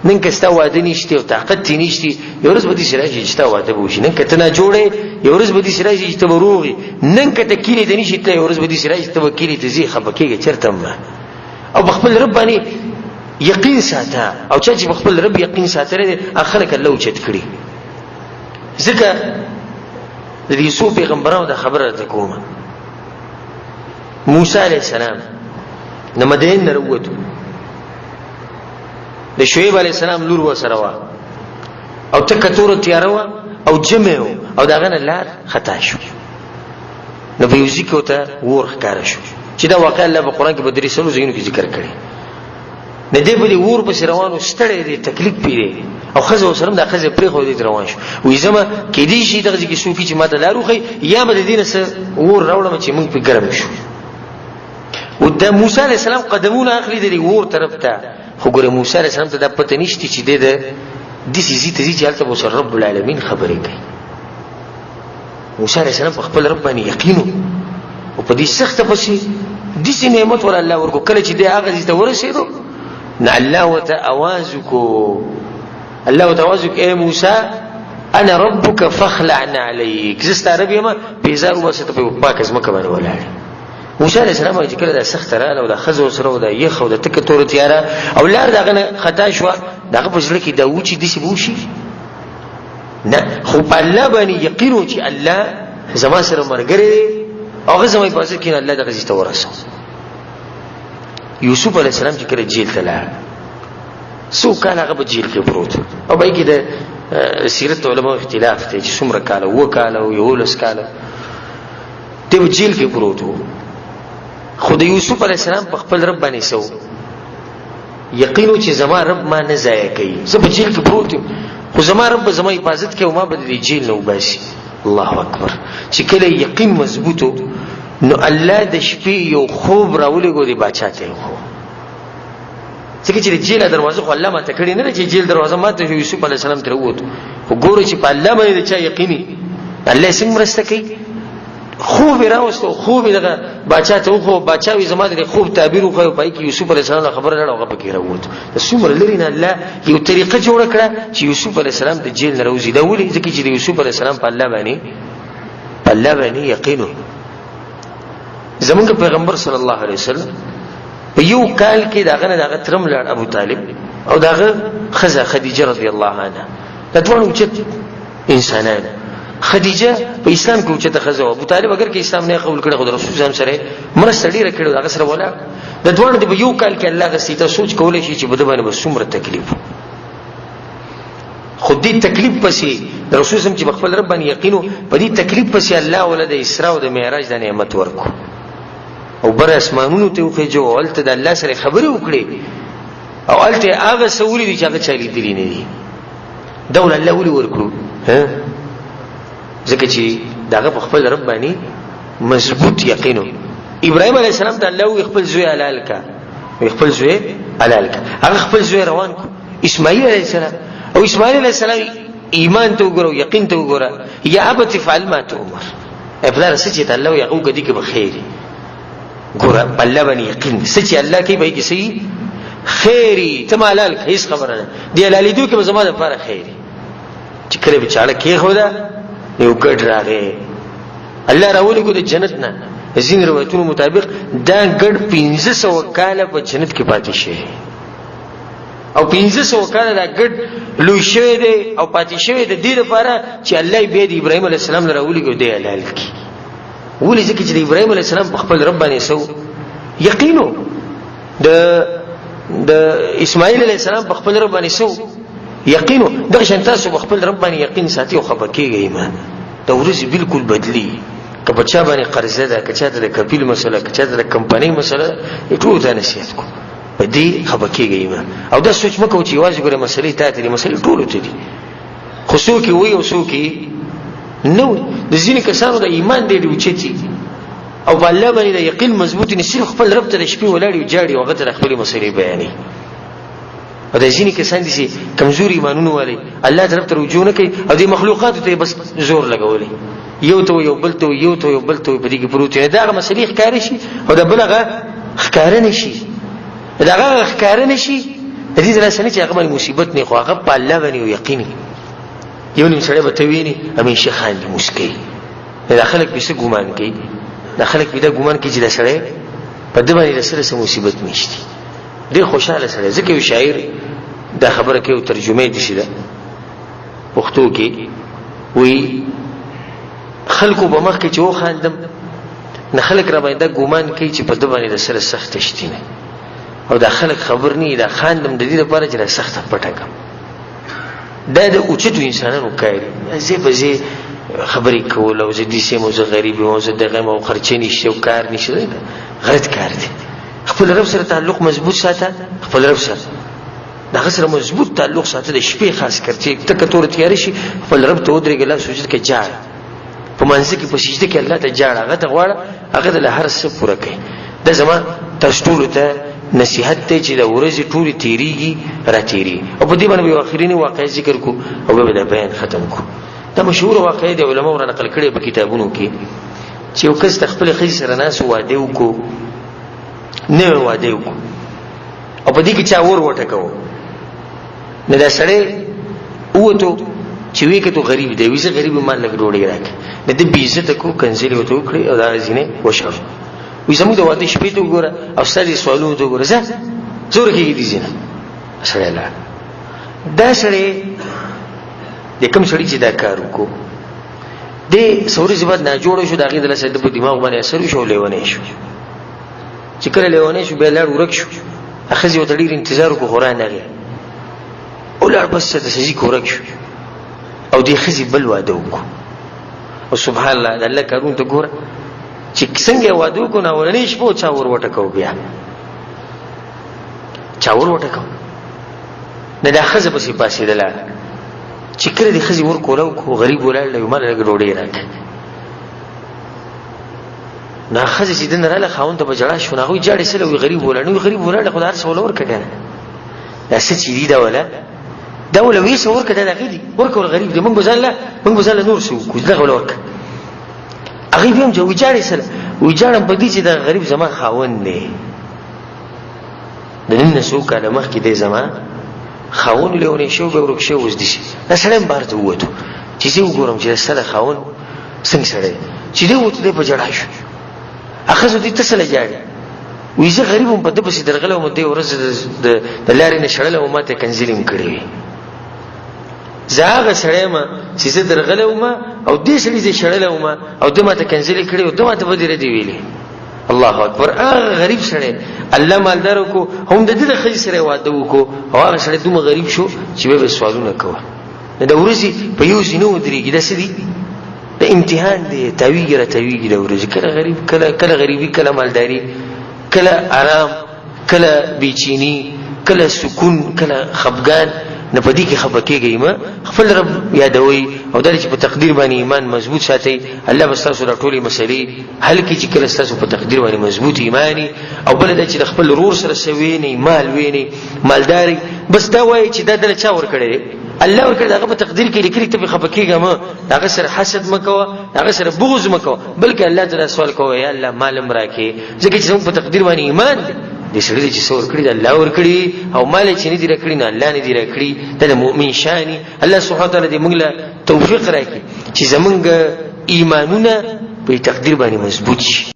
نن که ستا واده نشته او طاقت دې نشته، یو ورځ به داسې راشي چې ستا واده به وشي. نن که ته ناجوړ یې، یو ورځ به داسې راشي چې ته به روغ یې. نن که ته کلي ته نشي تللی، یو ورځ به داسې راشي چې ته به کلي ته ځې. خفه کېږې چېرته هم مه، او په خپل رب باندې یقین ساته. او چا چې په خپل رب یقین ساتلی دی، هغه خلک الله اوچت کړي. ځکه د دې څو پیغمبرانو د خبره راته کوم. موسی علیه السلام د مدین نه راووتو، د شعیب علیه السلام لور ورسره وه او تکه توره تیاره وه او جمع و، او د هغه نه لار خطا شو، نو په یو ځای کې ورته ور ښکاره شو چې دا واقعه الله په قرآن کې په 300 ځایونو کې ذکر کړې. نه دی په دې ور پسې روان و، ستړی دی، تکلیف پې دی، او ښځه ورسره هم، دا ښځه یې پرېښوده، دی روان شو. وایي زه به کېدای شي دغه ځای کې څوک چې ما ته لار وښیي، یا به د دې نه څه اور راوړم چې موږ پرې ګرم شو. او د موسی علیه السلام قدمونه اخلي د دې اور طرف ته، خو ګوره موسی علیه السلام ته دا پته نشته چې دی د داسې ځای ته ځي چې هلته به ورسره رب العالمین خبرې کوي. موسی علیه السلام په خپل رب باندې یقین او په دې سخته پسې داسې نعمت ور الله ورکو. کله چې دی هغه ځای ته ورسېدو، نو الله ورته اواز وکړو، الله ورته اواز وکړو، ای موسی انا ربک فاخلع نعلیک، زه ستا رب یم، پیزار وباسه، ته په پاکه ځمکه باندې ولاړ. موسی علیه السلام چې کله دا سخته راغله او دا ښځه ورسره او دا یخ او د تکه توره تیاره او لار د هغه نه خطا شوه، د هغه په زړه کې دا و چې داسې به وشي نه، خو په الله باندې یقین و چې الله زما سره ملګری دی او هغه زما حفاظت کوي، الله دغه ځای ته ورسوه. یوسف علیه السلام چې کله جیل ته لاړ، څو کاله هغه په جیل کې پروت، او په کې د سیرت علماء اختلاف دی چې څومره کاله، 7 کاله او 11 کاله دی په جیل کې پروت و. خو د یوسف علیه السلام په خپل رب باندې څه یقین چې زما رب ما نه ضایع کوي، زه په جیل کې پروت یم، خو زما رب به زما حفاظت کوي او ما به د دې جیل نه وباسي. الله اکبر، چې کله یقین مضبوط نو الله د شپې یو خوب راولېږو دی باچا ته یو خوب، ځکه چې د جیل دروازه خو الله ماته کړې نه ده چې جیل دروازه ماته شو، یوسف علیه السلام ترې ووت. خو ګوره چې په الله باندې د چا یقیني، الله یې څنګه مرسته کوي. خوب یې راوستو، خوب یې دغه باچا ته وښو، باچا وایي زما د دې خوب تعبیر وښیو. په کې یوسف علیه السلام خبره لاړه، هغه پکې راووت. د څومره لرې نه الله یو طریقه جوړه کړه چې یوسف علیه السلام د جیل نه راوځي. دا ولې؟ ځکه چې د یوسف علیه السلام په الله باندې یقین. زمونږ پیغمبر صلی الله علیه وسلم په یو کال کې دغه نه دغه ترم لاړ ابو طالب او دغه ښځه خدیجه رضی الله عنها، د دواړو اوچت انسانان. خدیجه په اسلام کې اوچته ښځه وه، ابو طالب اگر کې اسلام نه قبول کړی، خو د رسول صلی سره مرسته ډېره کړې وه، هغه سره ولاړ. د دواړو د په یو کال کې الله غستی ته سوچ کولی شي چې په ده باندې به څومره تکلیف. خو دې تکلیف پسې د رسول سم چې خپل رب باندې یقینو، په دې تکلیف پسې الله ولا د اسراء او د معراج د نعمت ورکو او بر اسمانونو ته وخېجو، او هلته د الله سره خبرې وکړي، او هلته هغه څه ولیدي چې هغه چا لیدلي نه دي. دا ول الله ولې ورکړو؟ ځکه چې د هغه په خپل رب باندې مضبوط یقینو. ابراهیم علیه السلام ته الله وویل خپل زوی حلال کا، خپل زوی حلال کا، هغه خپل زوی روان کو اسماعیل علیه السلام. او اسماعیل علیه السلام ایمان ته وګوره، یقین ته وګوره، یا ابت افعل ما تؤمر، ای پلاره څه چې ته الله وایي هغه وکړه، دې کې به خیر وي. ګوره په الله باندې یقین، څه چې الله کوي به یې کې څه وي؟ خیر وي. ته ما حلال کړه، هېڅ خبره نه، دې حلالېدو کې به زما دپاره خیر وي. چې کله به چاړه کېښوده، یو ګډ راغی، الله راولېږو د جنت نه. ځینې روایتونو مطابق دا ګډ 500 کاله په جنت کې پاتې شوی، او 500 کاله دا ګډ لوی شوی دی او پاتې شوی د دې لپاره چې الله یې بیا د ابراهیم علیه السلام له راولېږو دی حلال کړي. ولې؟ ځکه چې د ابراهیم علیه السلام په خپل رب باندې څه یقینو، د اسماعیل علیه السلام په خپل رب باندې څه یقینو. دغه شان تاسو په خپل رب باندې یقین ساتي او خفه کېږئ مه. د ورځې بالکل بدلي، که په چا باندې قرضه ده، که چا ته د کفیل مسله، که چا ته د کمپنۍ مسله، ټولو ته نصیحت کوم، په دې خفه کېږئ مه. او دا سوچ مه کوئ چې یوازې ګوره مسلې تا ته دي، مسلې ټولو ته دي، خو څوک یې وایي او څوک یې نه وایي. د ځینې کسانو د ایمان ډېر اوچت وي او په الله باندې د یقین مضبوط نه، صرف خپل رب ته د شپې ولاړ وي، ژاړي او هغه ته د خپلې مسلې بیانوي. او د ځینې کسان دي چې کمزوري ایمانونه والي، الله طرف ته رجوع نه کوي او دې مخلوقاتو ته یې بس زور لګولی، یو ته یو بل ته یو ته یو بل ته په دې کې پروت دی. دا هغه مسلې ښکاره شي او د بل هغه ښکاره نه شي، دا هغه ښکاره نه شي. د دې ځای نه چې هغه باندې مصیبت نه، خو هغه په الله باندې یو یقین. یو نیم سړی به ته وینې همیشه خاندي موسکی، دا خلک پې څه ګمان کوي؟ دا خلک پې دا ګمان کوي چې دا سړی په ده باندې د سره څه مصیبت نشته، ډېر خوشحاله سړی. ځکه یو شاعر دا خبره کوي، ترجمه یې داسې ده پښتو کې، وایي خلکو په مخ کې چې وخاندم نه، خلک را باندې دا ګمان کوي چې په ده باندې د سره سخته شتي نه، او دا خلک خبر نه، دا خاندم د دې لپاره چې دا سخته پټه کړم. دا د اوچتو انسانانو کار دی، زه په زه خبرې کول او زه داسې یم او زه غریب یم او زه دغه یم او خرچه نشته او کار نشته، غلط کار دی. خپل رب سره تعلق مضبوط ساته، خپل رب سره د هغه سره مضبوط تعلق ساته، د شپې خاص کر چې تکه توره تیاره شي، خپل رب ته ودرېږه، لاس اوچت کړه، ژاړه په منځ کې، په سجده کې الله ته ژاړه، هغه ته غواړه، هغه د هر څه پوره کوي. دا زما تاسو ټولو ته نصیحت دی چې د ورځې ټولې تېرېږي را تېرېږي. او په دې باندې به یو اخریني واقعه ذکر کو او بیا به دا بیان ختم کو. دا مشهوره واقعه دی، علماو را نقل کړې په کتابونو کې، چې یو کس د خپلې ښځې سره ناست واده وکړو، نوی واده وکړو، او په دې کې چا ور وټکاوه. نو دا سړی ووتو چې ویې کتو غریب دی، وایي زه غریب یم، ما لږ ډوډۍ راکړه. نو ده بې عزته کړو، کنځلې ورته وکړې او دا ځینې وشړو. وایي زموږ د واده شپې ته وګوره او ستا دې سوالونو ته وګوره، ځه ځه ورکېږي دې ځینې. سړی لاړ. دا سړی د کوم سړي چې دا کار وکړو، دی څو ورځې بعد ناجوړه شو، د هغې د لاسه د په دماغ باندې اثر وشو او لیونی شو. چې کله لیونی شو بیا لاړ ورک شو، ښځې ورته ډېر انتظار وکړو خو رانغی، او لاړ بس د سړي کې ورک شو. او دې ښځې بل واده وکړو. او سبحان الله، د الله کارونو ته ګوره چې څنګه یې واده وکړو، نو اولنۍ شپه چا ور وټکاو، بیا چا ور وټکاو. نه دا ښځه پسې پاڅېدله، چې کله دې ښځې ور کولاو کړو، غریب ولاړ دی، ما له لږ ډوډۍ راکړه. نو ښځه چې دننه راغله، خاوند ته په ژړا شو. نو هغوی ژاړې څه له؟ وایي غریب ولاړ. نو غریب ولاړ، خو د هر څه وله ورکړه که نه، دا څه چې دي دا وله دا وله ویې څه ورکړه، دا د هغې دي، ورکړه ول غریب دی، موږ به ځان له موږ به ځان له نور څه وکړو، دغه وله ورکړه. هغې بیا هم وایي ژاړې څه له؟ وایي ژاړم په دې چې دا غریب زما خاوند دی، د نن نه څو کاله مخکې دی زما خاوند لیونی شو، بیا ورک شوی، اوس داسې. دا سړی هم بهر ته ووتو چې زه وګورم چې دا سره خاوند څنګه سړی دی. چې دی ووتو، دی په ژړا شو. ښځه دې ته څه له ژاړې؟ وایي زه غریب وم، په ده پسې درغلی وم، دې ورځ د لارې نه شړلی وم، ما ته یې کنځلې هم کړې وې. زه هغه سړی یم چې زه درغلی وم او دې سړي زه شړلی وم او ده ما ته کنځلې کړې او ده ما ته بدې ردې ویلې. الله اکبر، هغه غریب سړی الله مالدار وکړو، هم د دې د ښځې سره واده وکړو، او هغه سړی دومره غریب شو چې بیا به سوالونه کوه. نو د ورځې په یو ځای نه ودرېږي. دا څه دي؟ د امتحان دی، تاویږي را تاویږي د ورځې، کله غریب، کله کله غریبي، کله مالداري، کله آرام، کله بیچینی، کله سکون، کله خفګان. نه په دې کې خفه کېږئ مه، خپل رب یادوئ او دا چې په تقدیر باندې ایمان مضبوط ساتئ، الله به ستاسو دا ټولې مسلې حل کړي چې کله ستاسو په تقدیر باندې مضبوط ایماني. او بله دا چې د خپل ورور سره څه وینئ، مال وینئ، مالداري، بس دا وایي چې دا دله چا ورکړی دی؟ الله ورکړی، د هغه په تقدیر کې لیکلي، ته پرې خفه کېږه مه، د هغه سره حسد مه کوه، د هغه سره بغض مه کوه، بلکې الله ته دا سوال کوه، یا الله مال هم راکړې، ځکه چې زموږ په تقدیر باندې ایمان دی. دې سړي ته چې څه ورکړي د الله ورکړي او مال یې چې نه دي راکړي نو الله نه دي راکړي. دا د مؤمن شان. الله سبحانه وتعالی دې موږ له توفیق راکړي چې زموږ ایمانونه په تقدیر باندې مضبوط شي.